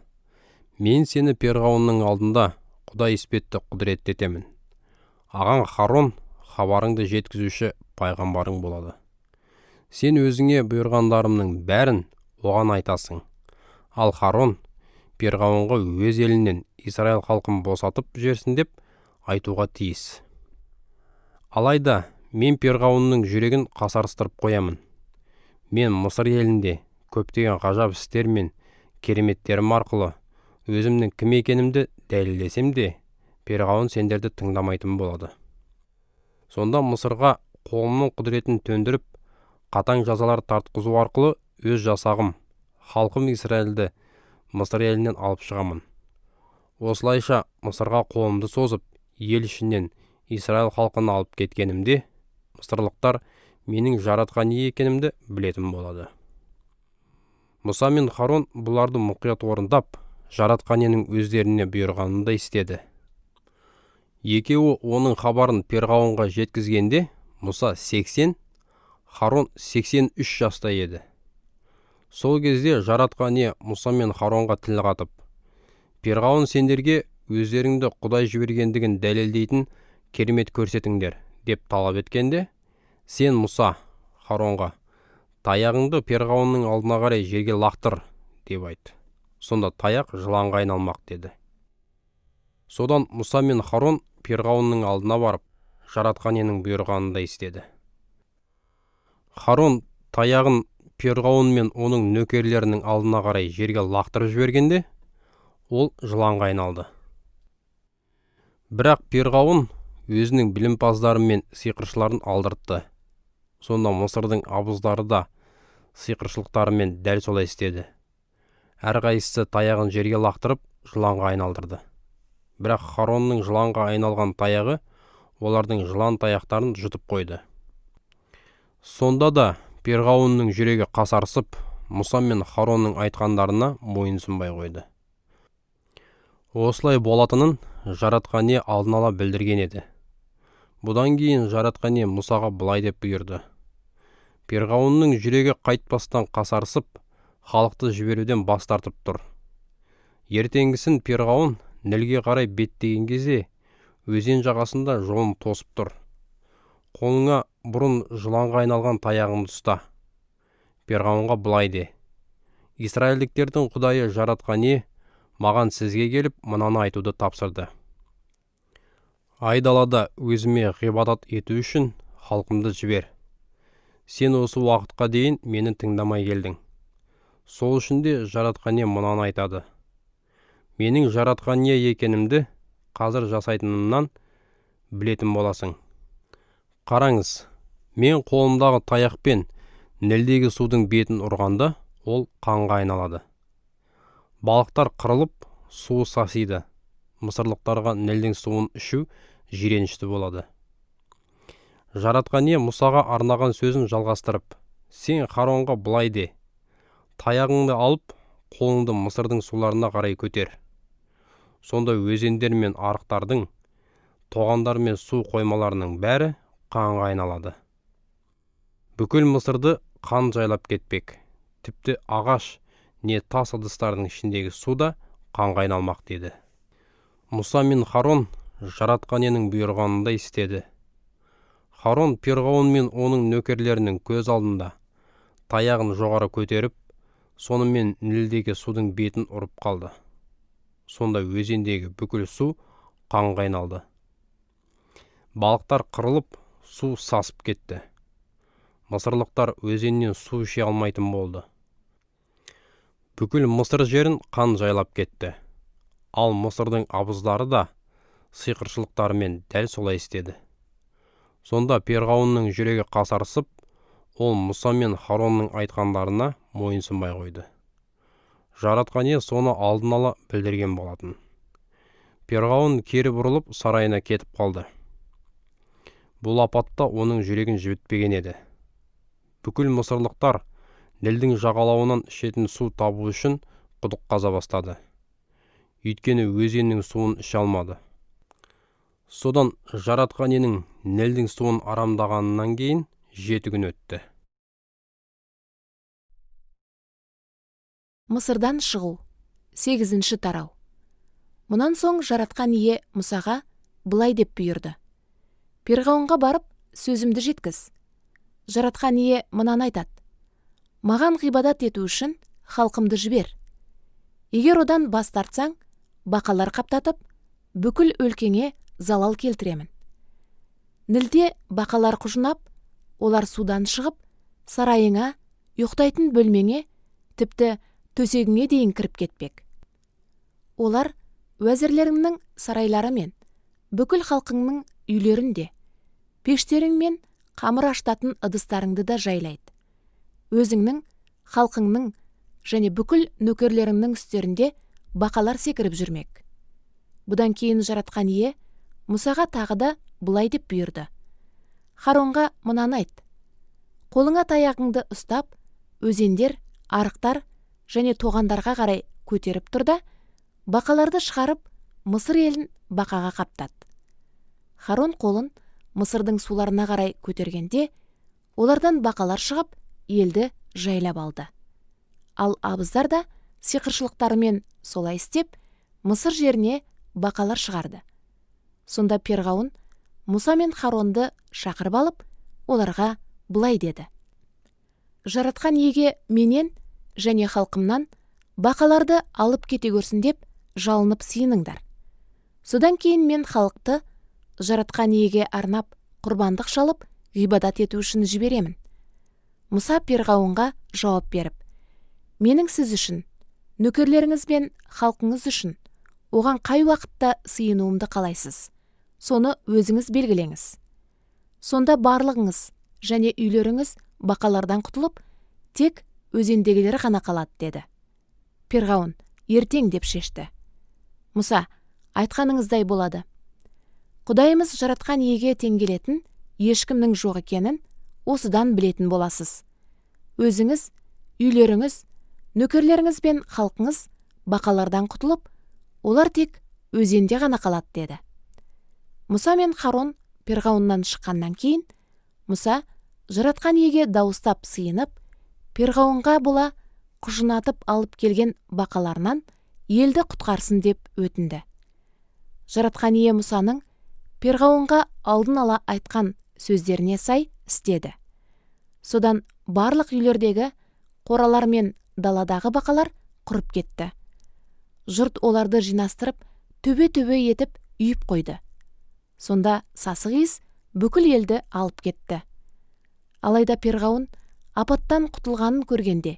[SPEAKER 1] мен сені Перғауынның алдында Құдай іспетті құдіретті етемін. Ағаң Харон хабарыңды жеткізуші пайғамбарың болады. Сен өзіңе бұйырғандарымның бәрін оған айтасың. Ал Харон Перғауынға өз елінен Израиль халқын босатып жіберсін деп айтуға тиіс. Алайда мен Перғауынның жүрегін қасарыстырып қоямын. Мен Мысыр елінде көптеген ғажап істер мен кереметтерім арқылы өзімнің кім екенімді дәлелдесем де, Перғауын сендерді тыңдамайтын болады. Сонда Мысырға қолымның құдіретін төндіріп, қатаң жазалар тартқызу арқылы өз жасағым халқым Израильді Мысыр елінен алып шығамын. Осылайша Мысырға қолымды созып, ел ішінен Израиль халқын алып кеткенімде, мысырлықтар менің Жаратқан Ие екенімді білетін болады. Мұса мен Харон бұларды мұқият орындап, Жаратқан Иенің өздеріне бұйырғанындай істеді. Екеуі оның хабарын Перғауынға жеткізгенде, Мұса 80, Харон 83 жаста еді. Сол кезде Жаратқан Ие Мұса мен Харонға тіл қатып: Перғауын сендерге өздеріңді Құдай жібергендігін дәлелдейтін керемет көрсетіңдер деп талап еткенде, сен Мұса Харонға: таяғыңды Перғауынның алдына қарай жерге лақтыр деп айт. Сонда таяқ жыланға айналмақ деді. Содан Мұса мен Харон Перғауынның алдына барып, Жаратқан Иенің бұйырғанындай істеді. Харон таяғын Перғауын мен оның нөкерлерінің алдына қарай жерге лақтырып жібергенде, ол жыланға айналды. Бірақ Перғауын өзінің білімпаздары мен сиқыршыларын алдыртты. Сонда Мысырдың абыздары да сиқыршылықтарымен дәл солай істеді. Әрқайсысы таяғын жерге лақтырып, жыланға айналдырды. Бірақ Харонның жыланға айналған таяғы олардың жылан таяқтарын жұтып қойды. Сонда да Перғауынның жүрегі қасарысып, Мұса мен Харонның айтқандарына мойынсұнбай қойды. Осылай болатынын Жаратқан Ие алдын ала білдірген еді. Бұдан кейін Жаратқан Ие Мұсаға былай деп бұйырды: Перғауынның жүрегі қайтпастан қасарысып, халықты жіберуден бас тартып тұр. Ертеңгісін Перғауын Нілге қарай беттеген кезде, өзен жағасында жолын тосып тұр. Қолыңа бұрын жыланға айналған таяғыңды ұста. Перғауынға былай де: Израильдіктердің Құдайы Жаратқан Ие маған сізге келіп мынаны айтуды тапсырды. Айдалада өзіме ғибадат ету үшін халқымды жібер. Сен осы уақытқа дейін мені тыңдамай келдің. Сол үшін де Жаратқан Ие мынаны айтады: Менің Жаратқан Ие екенімді қазір жасайтынымнан білетін боласың. Қараңыз, мен қолымдағы таяқпен Нілдегі судың бетін ұрғанда, ол қанға айналады. Балықтар қырылып, суы сасиды. Мысырлықтарға Нілдің суын ішу жиренішті болады. Жаратқан Ие Мұсаға арнаған сөзін жалғастырып: Сен Харонға былай де: таяғыңды алып, қолыңды Мысырдың суларына қарай көтер. Сонда өзендер мен арықтардың, тоғандар мен су қоймаларының бәрі қанға айналады. Бүкіл Мысырды қан жайлап кетпек. Тіпті ағаш не тас ыдыстардың ішіндегі су да қанға айналмақ деді. Мұса мен Харон Жаратқан Иенің бұйырғанындай істеді. Харон Перғауын мен оның нөкерлерінің көз алдында таяғын жоғары көтеріп, сонымен Нілдегі судың бетін ұрып қалды. Сонда өзендегі бүкіл су қанға айналды. Балықтар қырылып, су сасып кетті. Мысырлықтар өзеннен су іше алмайтын болды. Бүкіл Мысыр жерін қан жайлап кетті. Ал Мысырдың абыздары да сиқыршылықтарымен дәл солай істеді. Сонда Перғауынның жүрегі қасарысып, ол Мұса мен Харонның айтқандарына мойынсұнбай қойды. Жаратқан Ие соны алдын ала білдірген болатын. Перғауын кері бұрылып сарайына кетіп қалды. Бұл апатта оның жүрегін жібітпеген еді. Бүкіл мысырлықтар Нілдің жағалауынан ішетін су табу үшін құдық қаза бастады. Өйткені өзеннің суын іше алмады. Содан Жаратқан Иенің Нілдің суын арамдағанынан кейін 7 күн өтті.
[SPEAKER 2] Мысырдан шығу. 8-ші тарау. Мұнан соң Жаратқан Ие Мұсаға былай деп бұйырды: Перғауынға барып, сөзімді жеткіз. Жаратқан Ие мынаны айтады: Маған ғибадат ету үшін халқымды жібер. Егер одан бас тартсаң, бақалар қаптатып, бүкіл өлкеңе залал келтіремін. Нілде бақалар құжынап, олар судан шығып, сарайыңа, ұйықтайтын бөлмеңе, тіпті төсегіңе дейін кіріп кетпек. Олар уәзірлеріңнің сарайлары мен бүкіл халқыңның үйлерінде, пештерің мен қамыр аштатын ыдыстарыңды да жайлайды. Өзіңнің, халқыңның, және бүкіл нөкерлеріңнің үстерінде бақалар секіріп жүрмек. Бұдан кейін Жаратқан Ие Мұсаға тағы да былай деп бұйырды: Харонға мынаны айт: қолыңа таяғыңды ұстап, өзендер, арықтар және тоғандарға қарай көтеріп тұр да, бақаларды шығарып, Мысыр елін бақаға қаптат. Харон қолын Мысырдың суларына қарай көтергенде, олардан бақалар шығып, елді жайлап алды. Ал абыздар да сиқыршылықтарымен солай істеп, Мысыр жеріне бақалар шығарды. Сонда Перғауын Мұса мен Харонды шақырып алып, оларға былай деді: Жаратқан Иеге менен және халқымнан бақаларды алып кете көрсін деп жалынып сыйыныңдар. Содан кейін мен халықты Жаратқан Иеге арнап құрбандық шалып, ғибадат ету үшін жіберемін. Мұса Перғауынға жауап беріп: менің сіз үшін, нөкерлеріңіз бен халқыңыз үшін оған қай уақытта сыйынуымды қалайсыз, соны өзіңіз белгілеңіз. Сонда барлығыңыз және үйлеріңіз бақалардан құтылып, тек өзендегілері ғана қалады, деді. Перғауын ертең деп шешті. Мұса: айтқаныңыздай болады. Құдайымыз Жаратқан Иеге тең келетін ешкімнің жоқ екенін осыдан білетін боласыз. Өзіңіз, үйлеріңіз, нөкерлеріңіз бен халқыңыз бақалардан құтылып, олар тек өзенде ғана қалады, деді. Мұса мен Харон Перғауыннан шыққаннан кейін, Мұса Жаратқан Иеге дауыстап сыйынып, Перғауынға бола құжынатып алып келген бақаларынан елді құтқарсын деп өтінді. Жаратқан Ие Мұсаның Перғауынға алдын ала айтқан сөздеріне сай істеді. Содан барлық үйлердегі қоралар мен даладағы бақалар құрып кетті. Жұрт оларды жинастырып, төбе-төбе етіп үйіп қойды. Сонда сасық иіс бүкіл елді алып кетті. Алайда Перғауын апаттан құтылғанын көргенде,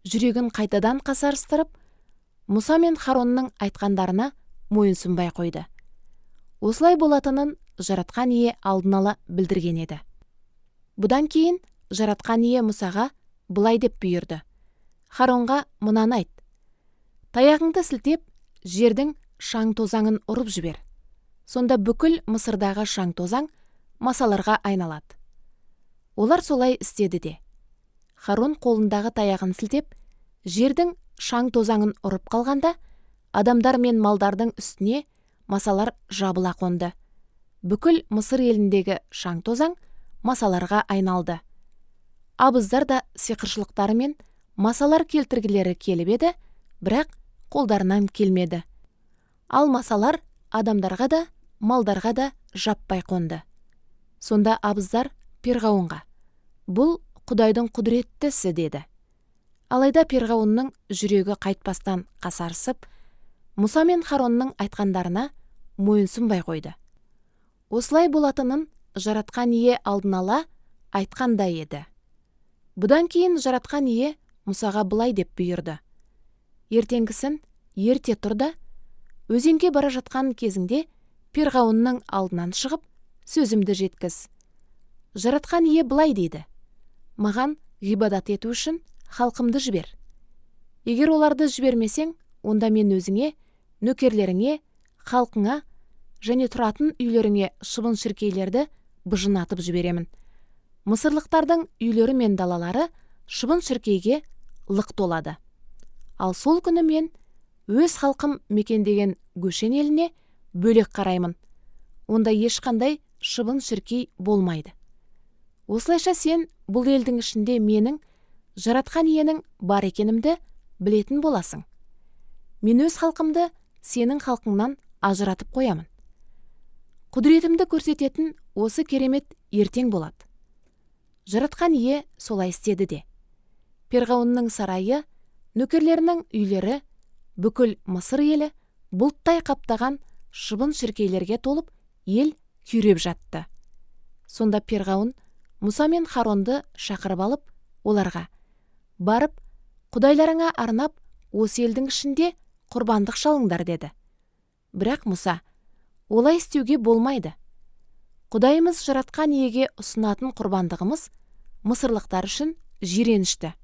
[SPEAKER 2] жүрегін қайтадан қасарыстырып, Мұса мен Харонның айтқандарына мойынсұнбай қойды. Осылай болатынын Жаратқан Ие алдын ала білдірген еді. Бұдан кейін Жаратқан Ие Мұсаға былай деп бұйырды: Харонға мынаны айт: таяғыңды сілтеп, жердің шаң-тозаңын ұрып жібер. Сонда бүкіл Мысырдағы шаң-тозаң масаларға айналады. Олар солай істеді де. Харон қолындағы таяғын сілтеп, жердің шаң-тозаңын ұрып қалғанда, адамдар мен малдардың үстіне масалар жабыла қонды. Бүкіл Мысыр еліндегі шаң-тозаң масаларға айналды. Абыздар да сиқыршылықтарымен масалар келтіргілері келіп еді, бірақ қолдарынан келмеді. Ал масалар адамдарға да, малдарға да жаппай қонды. Сонда абыздар Перғауынға: бұл Құдайдың құдіретті ісі, деді. Алайда Перғауынның жүрегі қайтпастан қасарысып, Мұса мен Харонның айтқандарына мойынсұнбай қойды. Осылай болатынын Жаратқан Ие алдын ала айтқандай еді. Бұдан кейін Жаратқан Ие Мұсаға былай деп бұйырды: ертеңгісін ерте тұр да, өзенге бара жатқан кезіңде Перғауынның алдынан шығып, сөзімді жеткіз. Жаратқан Ие былай дейді: маған ғибадат ету үшін халқымды жібер. Егер оларды жібермесең, онда мен өзіңе, нөкерлеріңе, халқыңа және тұратын үйлеріңе шыбын-шіркейлерді быжынатып жіберемін. Мысырлықтардың үйлері мен далалары шыбын-шіркейге лық толады. Ал сол күні мен өз халқым мекендеген Гөшен еліне бөлек қараймын. Онда ешқандай шыбын-шіркей болмайды. Осылайша сен бұл елдің ішінде менің, Жаратқан Иенің бар екенімді білетін боласың. Мен өз халқымды сенің халқыңнан ажыратып қоямын. Құдіретімді көрсететін осы керемет ертең болады. Жаратқан Ие солай істеді де. Перғауынның сарайы, нөкерлерінің үйлері, бүкіл Мысыр елі бұлттай қаптаған шыбын-шіркейлерге толып, ел күйреп жатты. Сонда Перғауын Мұса мен Харонды шақырып алып, оларға: барып, құдайларыңа арнап, осы елдің ішінде құрбандық шалыңдар, деді. Бірақ Мұса: олай істеуге болмайды. Құдайымыз Жаратқан Иеге ұсынатын құрбандығымыз мысырлықтар үшін жиренішті.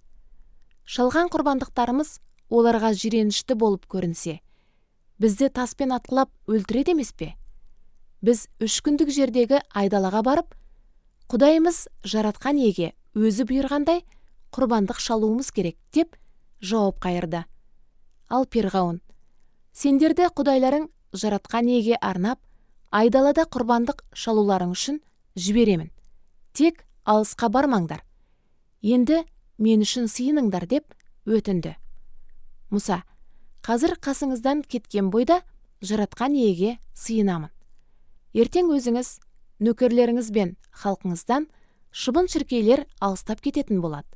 [SPEAKER 2] Шалған құрбандықтарымыз оларға жиренішті болып көрінсе, бізді таспен атқылап өлтіреді емес пе? Біз 3 күндік жердегі айдалаға барып, Құдайымыз Жаратқан Иеге өзі бұйырғандай құрбандық шалуымыз керек, деп жауап қайырды. Ал Перғауын: сендерді құдайларың Жаратқан Иеге арнап, айдалада құрбандық шалуларың үшін жіберемін. Тек алысқа бармаңдар. Енді мен үшін сыйыныңдар, деп өтінді. Мұса: қазір қасыңыздан кеткен бойда Жаратқан Иеге сыйынамын. Ертең өзіңіз, нөкерлеріңіз бен халқыңыздан шыбын-шіркейлер алыстап кететін болады.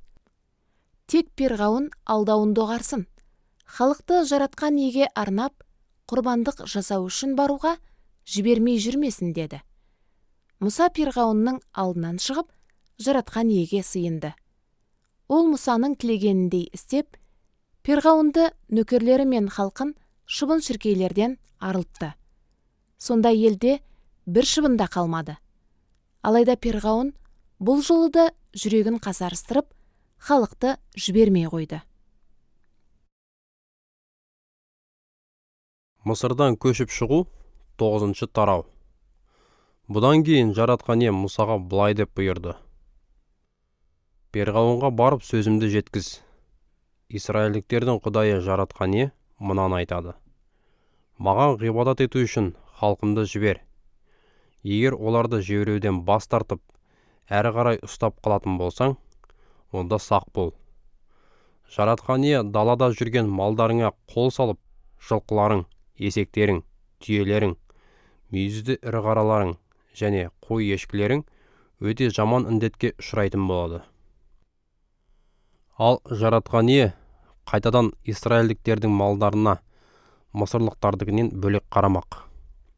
[SPEAKER 2] Тек Перғауын алдауын доғарсын. Халықты Жаратқан Иеге арнап, құрбандық жасау үшін баруға жібермей жүрмесін, деді. Мұса Перғауынның алдынан шығып, Жаратқан Иеге сыйынды. Ол Мұсаның тілегеніндей істеп, Перғауынды нөкерлері мен халқын шыбын-шіркейлерден арылтты. Сонда елде бір шыбын да қалмады. Алайда Перғауын бұл жолы да жүрегін қасарыстырып, халықты жібермей қойды.
[SPEAKER 1] Мысырдан көшіп шығу 9 тарау. Бұдан кейін Жаратқан Ие Мұсаға былай деп бұйырды: Перғауынға барып сөзімді жеткіз. Израильдіктердің Құдайы Жаратқан Ие мынаны айтады: маған ғибадат ету үшін халқымды жібер. Егер оларды жіберуден бас тартып, әрі қарай ұстап қалатын болсаң, онда сақ бол. Жаратқан Ие далада жүрген малдарыңа қол салып, жылқыларың, есектерің, түйелерің, мүйізді ірі қараларың және қой ешкілерің өте жаман індетке ұшырайтын болады. Ал Жаратқан Ие қайтадан израильдіктердің малдарына мысырлықтардікінен бөлек қарамақ.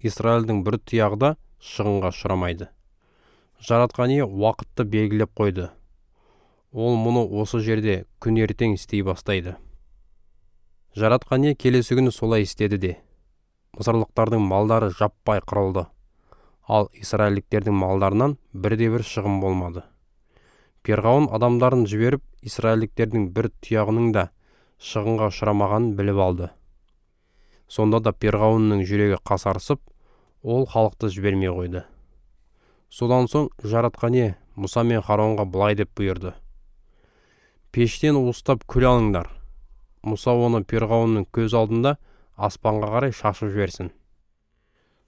[SPEAKER 1] Израильдің бір тұяғы да шығынға ұшырамайды. Жаратқан Ие уақытты белгілеп қойды. Ол мұны осы жерде күн ертең істей бастайды. Жаратқан Ие келесі күні солай істеді де. Мысырлықтардың малдары жаппай қырылды. Ал израильдіктердің малдарынан бірде-бір шығын болмады. Перғауын адамдарын жіберіп, израильдіктердің бір тұяғының да шығынға ұшырамағанын біліп алды. Сонда да Перғауынның жүрегі қасарысып, ол халықты жібермей қойды. Содан соң Жаратқан Ие Мұса мен Харонға былай деп бұйырды: пештен уыстап күл алыңдар. Мұса оны Перғауынның көз алдында аспанға қарай шашып жіберсін.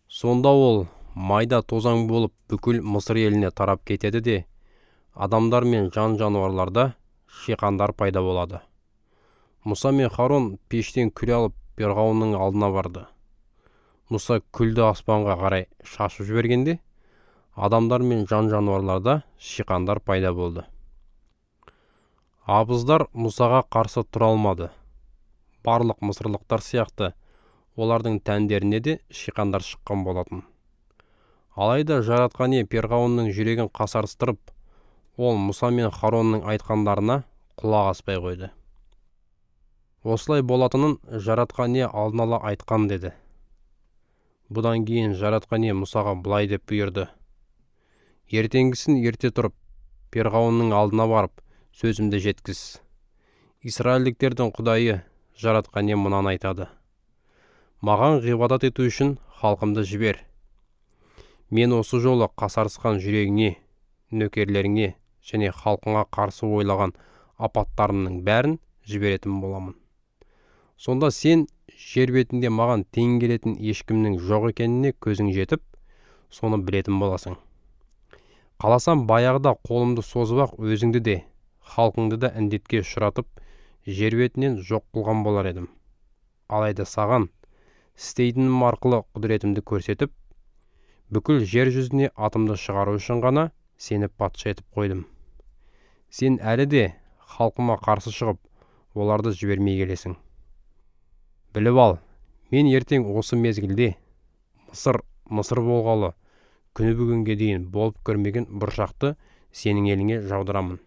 [SPEAKER 1] Сонда ол майда тозаң болып бүкіл Мысыр еліне тарап кетеді де, адамдар мен жан-жануарларда шиқандар пайда болады. Мұса мен Харон пештен күл алып Перғауынның алдына барды. Мұса күлді аспанға қарай шашып жібергенде, адамдар мен жан-жануарларда шиқандар пайда болды. Абыздар Мұсаға қарсы тұра алмады. Барлық мысырлықтар сияқты олардың тәндеріне де шиқандар шыққан болатын. Алайда Жаратқан Ие Перғауынның жүрегін қасарыстырып, ол Мұса мен Харонның айтқандарына құлақ аспай қойды. Осылай болатынын Жаратқан Ие алдын ала айтқан деді. Бұдан кейін Жаратқан Ие Мұсаға былай деп бұйырды: ертеңгісін ерте тұрып, Перғауынның алдына барып, сөзімді жеткіз. Израильдіктердің Құдайы Жаратқан Ие мынаны айтады: маған ғибадат ету үшін халқымды жібер. Мен осы жолы қасарысқан жүрегіңе, нөкерлеріңе және халқыңа қарсы ойлаған апаттарымның бәрін жіберетін боламын. Сонда сен жер бетінде маған тең келетін ешкімнің жоқ екеніне көзің жетіп, соны білетін боласың. Қаласам баяғыда қолымды созып-ақ өзіңді де, халқыңды да індетке ұшыратып, жер бетінен жоқ қылған болар едім. Алайда саған істейтінім арқылы құдіретімді көрсетіп, бүкіл жер жүзіне атымды шығару үшін ғана сені патша етіп қойдым. Сен әлі де халқыма қарсы шығып, оларды жібермей келесің. Біліп ал, мен ертең осы мезгілде Мысыр болғалы күні бүгінге дейін болып көрмеген бұршақты сенің еліңе жаудырамын.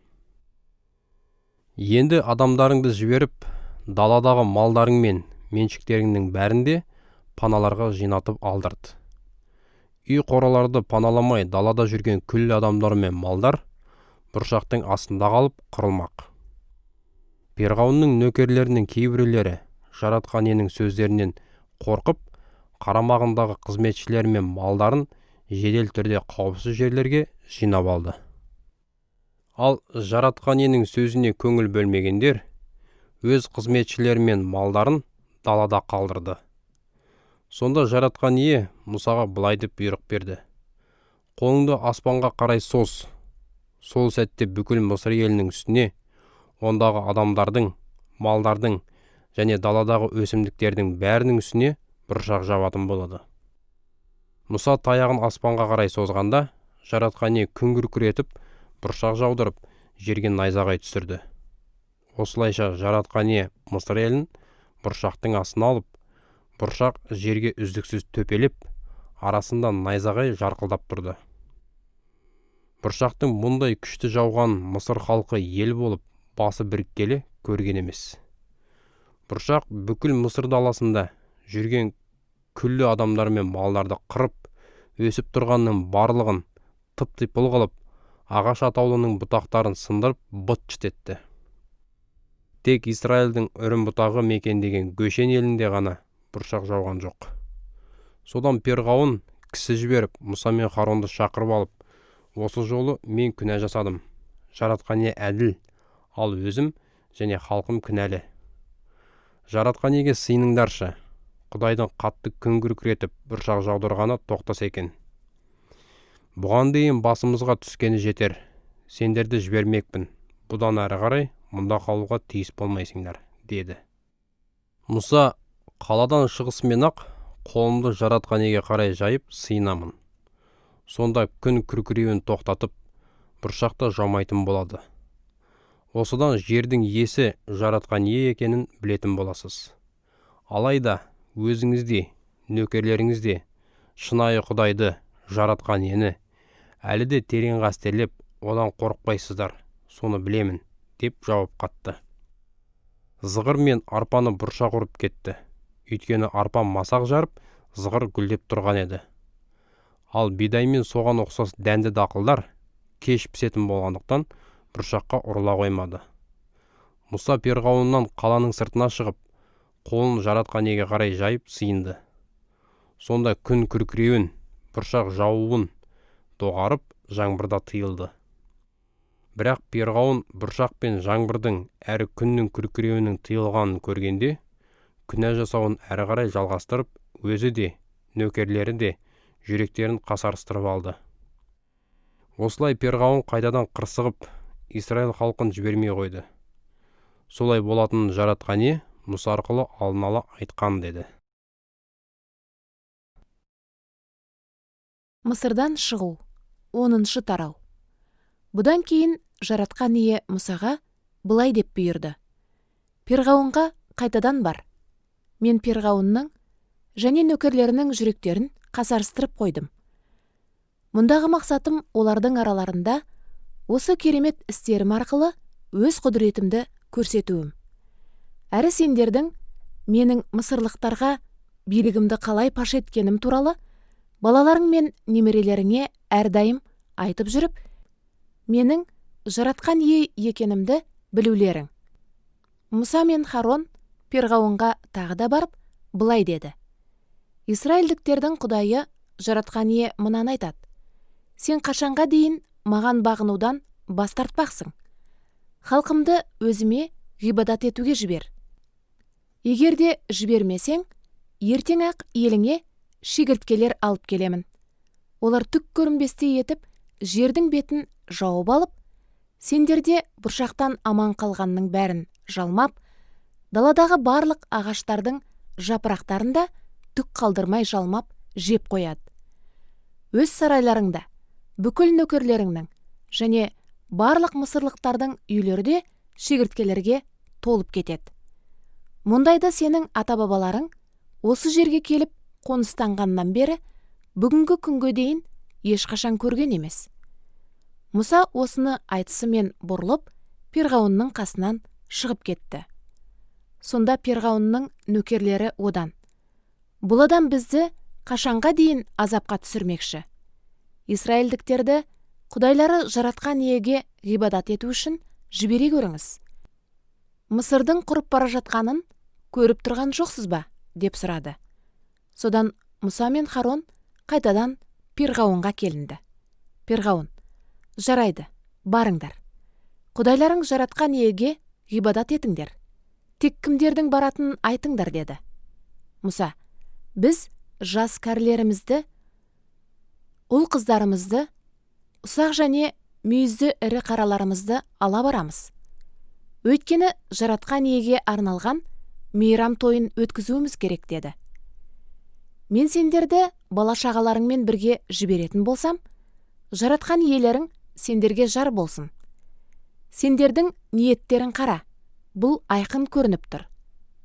[SPEAKER 1] Енді адамдарыңды жіберіп, даладағы малдарың мен меншіктеріңнің бәрін де паналарға жинатып алдырт. Үй қораларды паналамай далада жүрген күллі адамдар мен малдар бұршақтың астында қалып қырылмақ. Перғауынның нөкерлерінің кейбіреулері Жаратқан Иенің сөздерінен қорқып, қарамағындағы қызметшілері мен малдарын жедел түрде қауіпсіз жерлерге жинап алды. Ал Жаратқан Иенің сөзіне көңіл бөлмегендер өз қызметшілері мен малдарын далада қалдырды. Сонда Жаратқан Ие Мұсаға былай деп бұйрық берді: Қолыңды аспанға қарай соз. Сол сәтте бүкіл Мысыр елінің үстіне, ондағы адамдардың, малдардың және даладағы өсімдіктердің бәрінің үстіне бұршақ жауатын болады. Мұса таяғын аспанға қарай созғанда, Жаратқан Ие күн күркіретіп, бұршақ жаудырып, жерге найзағай түсірді. Осылайша Жаратқан Ие Мысыр елін бұршақтың астына алып, бұршақ жерге үздіксіз төпелеп, арасында найзағай жарқылдап тұрды. Бұршақтың мұндай күшті жауған Мысыр халқы ел болып, басы біріккелі көрген емес. Бұршақ бүкіл Мысыр даласында жүрген күллі адамдар мен малдарды қырып, өсіп тұрғанның барлығын тып-типыл қылып, ағаш атаулының бұтақтарын сындырып быт-шыт етті. Тек Израильдің үрім бұтағы мекендеген Гөшен елінде ғана бұршақ жауған жоқ. Содан Перғауын кісі жіберіп, Мұса мен Харонды шақырып алып, осы жолы мен күнә жасадым. Жаратқан Ие әділ, ал өзім және халқым күнәлі. Жаратқан Иеге сыйыныңдаршы. Құдайдың қатты күн күркіретіп бұршақ жаудырғаны тоқтаса екен. Бұған дейін басымызға түскені жетер. Сендерді жібермекпін. Бұдан әрі қарай мұнда қалуға тиіс болмайсыңдар, деді. Мұса қаладан шығысымен-ақ қолымды Жаратқан Иеге қарай жайып сыйынамын. Сонда күн күркіреуін тоқтатып, бұршақ та жаумайтын болады. Осыдан жердің иесі Жаратқан Ие екенін білетін боласыз. Алайда өзіңіз де, нөкерлеріңіз де шынайы Құдайды, Жаратқан Иені әлі де терең қастерлеп, одан қорықпайсыздар, соны білемін, деп жауап қатты. Зығыр мен арпаны бұршақ ұрып кетті. Өйткені арпа масақ жарып, зығыр гүлдеп тұрған еді. Ал бидай мен соған ұқсас дәнді дақылдар кеш пісетін болғандықтан бұршаққа ұрыла қоймады. Мұса Перғауыннан қаланың сыртына шығып, қолын Жаратқан Иеге қарай жайып сыйынды. Сонда күн күркіреуін, бұршақ жаууын доғарып, жаңбыр да тыйылды. Бірақ Перғауын бұршақ пен жаңбырдың әрі күннің күркіреуінің тыйылғанын көргенде, күнә жасауын әрі қарай жалғастырып, өзі де, нөкерлері де жүректерін қасарыстырып алды. Осылай Перғауын қайтадан қырсығып, Израиль халқын жібермей қойды. Солай болатынын Жаратқан Ие Мұса арқылы алдын ала айтқан, деді.
[SPEAKER 2] Мысырдан шығу, 10-шы тарау. Бұдан кейін Жаратқан Ие Мұсаға былай деп бұйырды: Перғауынға қайтадан бар. Мен Перғауынның және нөкерлерінің жүректерін қасарыстырып қойдым. Мұндағы мақсатым олардың араларында осы керемет істерім арқылы өз құдіретімді көрсетуім. Әрі сендердің менің мысырлықтарға билігімді қалай паш еткенім туралы балаларың мен немерелеріңе әрдайым айтып жүріп, менің Жаратқан Ие екенімді білулерің. Мұса мен Харон Перғауынға тағы да барып, былай деді: Израильдіктердің Құдайы Жаратқан Ие мынаны айтады: Сен қашанға дейін маған бағынудан бас тартпақсың? Халқымды өзіме ғибадат етуге жібер. Егер де жібермесең, ертең-ақ еліңе шегірткелер алып келемін. Олар түк көрінбестей етіп, жердің бетін жауып алып, сендерде бұршақтан аман қалғанның бәрін жалмап, даладағы барлық ағаштардың жапырақтарын да түк қалдырмай жалмап жеп қояды. Өз сарайларыңда бүкіл нөкерлеріңнің және барлық мысырлықтардың үйлері де шегірткелерге толып кетеді. Мұндайды сенің ата-бабаларың осы жерге келіп қоныстанғаннан бері бүгінгі күнге дейін ешқашан көрген емес. Мұса осыны айтысымен бұрылып, Перғауынның қасынан шығып кетті. Сонда Перғауынның нөкерлері одан: Бұл адам бізді қашанға дейін азапқа түсірмекші? Израильдіктерді Құдайлары Жаратқан Иеге ғибадат ету үшін жібере көріңіз. Мысырдың құрып бара жатқанын көріп тұрған жоқсыз ба?» деп сұрады. Содан Мұса мен Харон қайтадан Перғауынға келінді. Перғауын: «Жарайды, барыңдар. Құдайларың Жаратқан Иеге ғибадат етіңдер. Тек кімдердің баратынын айтыңдар», деді. Мұса: «Біз жас кәрілерімізді, ұл қыздарымызды, ұсақ және мүйізді ірі қараларымызды ала барамыз. Өйткені Жаратқан Иеге арналған мейрам тойын өткізуіміз керек», деді. «Мен сендерді бала-шағаларыңмен бірге жіберетін болсам, Жаратқан Иелерің сендерге жар болсын. Сендердің ниеттерің қара, бұл айқын көрініп тұр.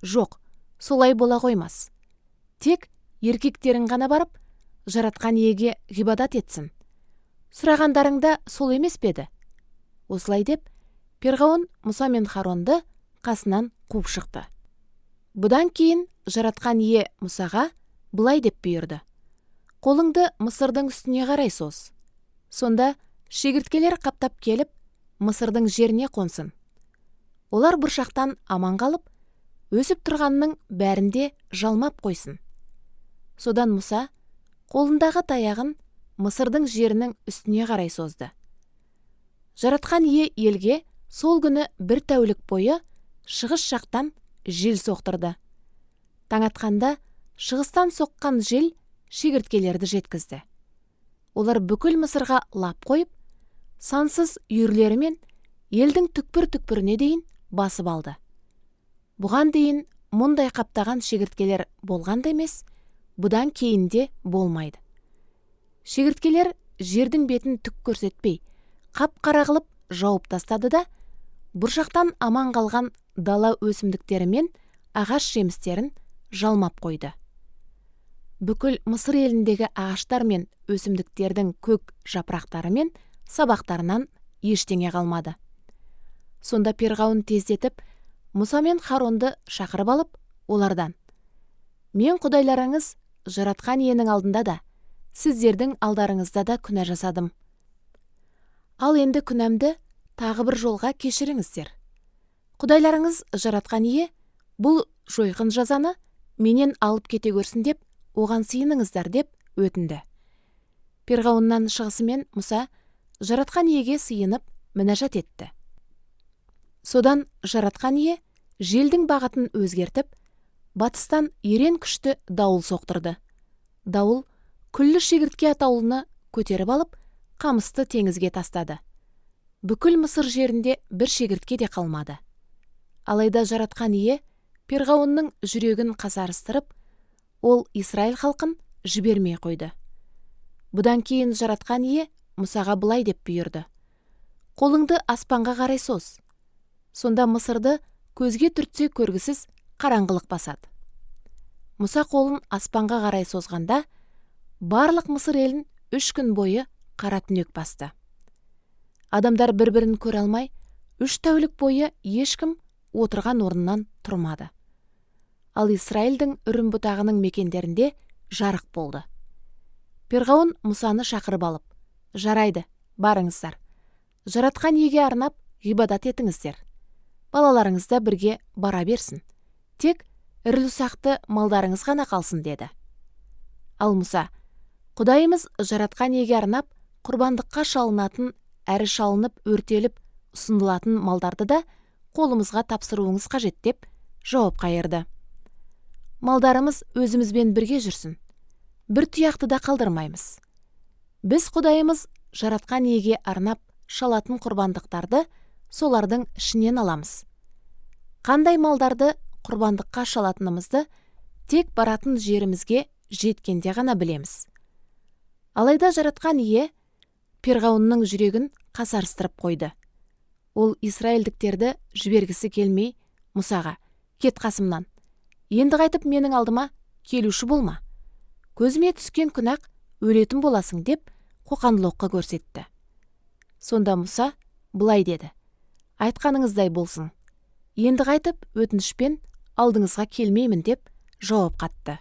[SPEAKER 2] Жоқ, солай бола қоймас. Тек еркектерің ғана барып, Жаратқан Иеге ғибадат етсін. Сұрағандарың да сол емес пе еді?» Осылай деп, Перғауын Мұса мен Харонды қасынан қуып шықты. Бұдан кейін Жаратқан Ие Мұсаға былай деп бұйырды: «Қолыңды Мысырдың үстіне қарай соз. Сонда шегірткелер қаптап келіп, Мысырдың жеріне қонсын. Олар бұршақтан аман қалып, өсіп тұрғанның бәрінде жалмап қойсын». Содан Мұса қолындағы таяғын Мысырдың жерінің үстіне қарай созды. Жаратқан Ие елге сол күні бір тәулік бойы шығыс жақтан жел соқтырды. Таң атқанда шығыстан соққан жел шегірткелерді жеткізді. Олар бүкіл Мысырға лап қойып, сансыз үйірлерімен елдің түкпір-түкпіріне дейін басып алды. Бұған дейін мұндай қаптаған шегірткелер болған да емес, бұдан кейін де болмайды. Шегірткелер жердің бетін түк көрсетпей, қап-қара қылып жауып тастады да, бұршақтан аман қалған дала өсімдіктері мен ағаш жемістерін жалмап қойды. Бүкіл Мысыр еліндегі ағаштар мен өсімдіктердің көк жапырақтары мен сабақтарынан ештеңе қалмады. Сонда Перғауын тездетіп Мұса мен Харонды шақырып алып, олардан: «Мен құдайларыңыз Жаратқан Иенің алдында да, сіздердің алдарыңызда да күнә жасадым. Ал енді күнәмді тағы бір жолға кешіріңіздер. Құдайларыңыз Жаратқан Ие бұл жойқын жазаны менен алып кете көрсін деп оған сыйыныңыздар», деп өтінді. Перғауыннан шығысымен Мұса Жаратқан Иеге сыйынып мінәжат етті. Содан Жаратқан Ие желдің бағытын өзгертіп, батыстан ерен күшті дауыл соқтырды. Дауыл күллі шегіртке атаулыны көтеріп алып, қамысты теңізге тастады. Бүкіл Мысыр жерінде бір шегіртке де қалмады. Алайда Жаратқан Ие Перғауынның жүрегін қасарыстырып, ол Израиль халқын жібермей қойды. Бұдан кейін Жаратқан Ие Мұсаға былай деп бұйырды: «Қолыңды аспанға қарай соз. Сонда Мысырды көзге түртсе көргісіз қараңғылық басады». Мұса қолын аспанға қарай созғанда, барлық Мысыр елін 3 күн бойы қара түнек басты. Адамдар бір-бірін көре алмай, 3 тәулік бойы ешкім отырған орнынан тұрмады. Ал Израильдің үрім бұтағының мекендерінде жарық болды. Перғауын Мұсаны шақырып алып: «Жарайды, барыңыздар. Жаратқан Иеге арнап ғибадат етіңіздер. Балаларыңыз да бірге бара берсін. Тек ірілі-ұсақты малдарыңыз ғана қалсын», деді. Ал Мұса: «Құдайымыз Жаратқан Иеге арнап құрбандыққа шалынатын әрі шалынып өртеліп ұсынылатын малдарды да қолымызға тапсыруыңыз қажет», деп жауап қайырды. «Малдарымыз өзімізбен бірге жүрсін. Бір тұяқты да қалдырмаймыз. Біз Құдайымыз Жаратқан Иеге арнап шалатын құрбандықтарды солардың ішінен аламыз. Қандай малдарды құрбандыққа шалатынымызды тек баратын жерімізге жеткенде ғана білеміз». Алайда Жаратқан Ие Перғауынның жүрегін қасарыстырып қойды. Ол израильдіктерді жібергісі келмей, Мұсаға: «Кет қасымнан. Енді қайтып менің алдыма келуші болма. Көзіме түскен күнақ өлетін боласың», деп қоқан-лоққы көрсетті. Сонда Мұса былай деді: «Айтқаныңыздай болсын. Енді қайтып өтінішпен алдыңызға келмеймін», деп жауап қатты.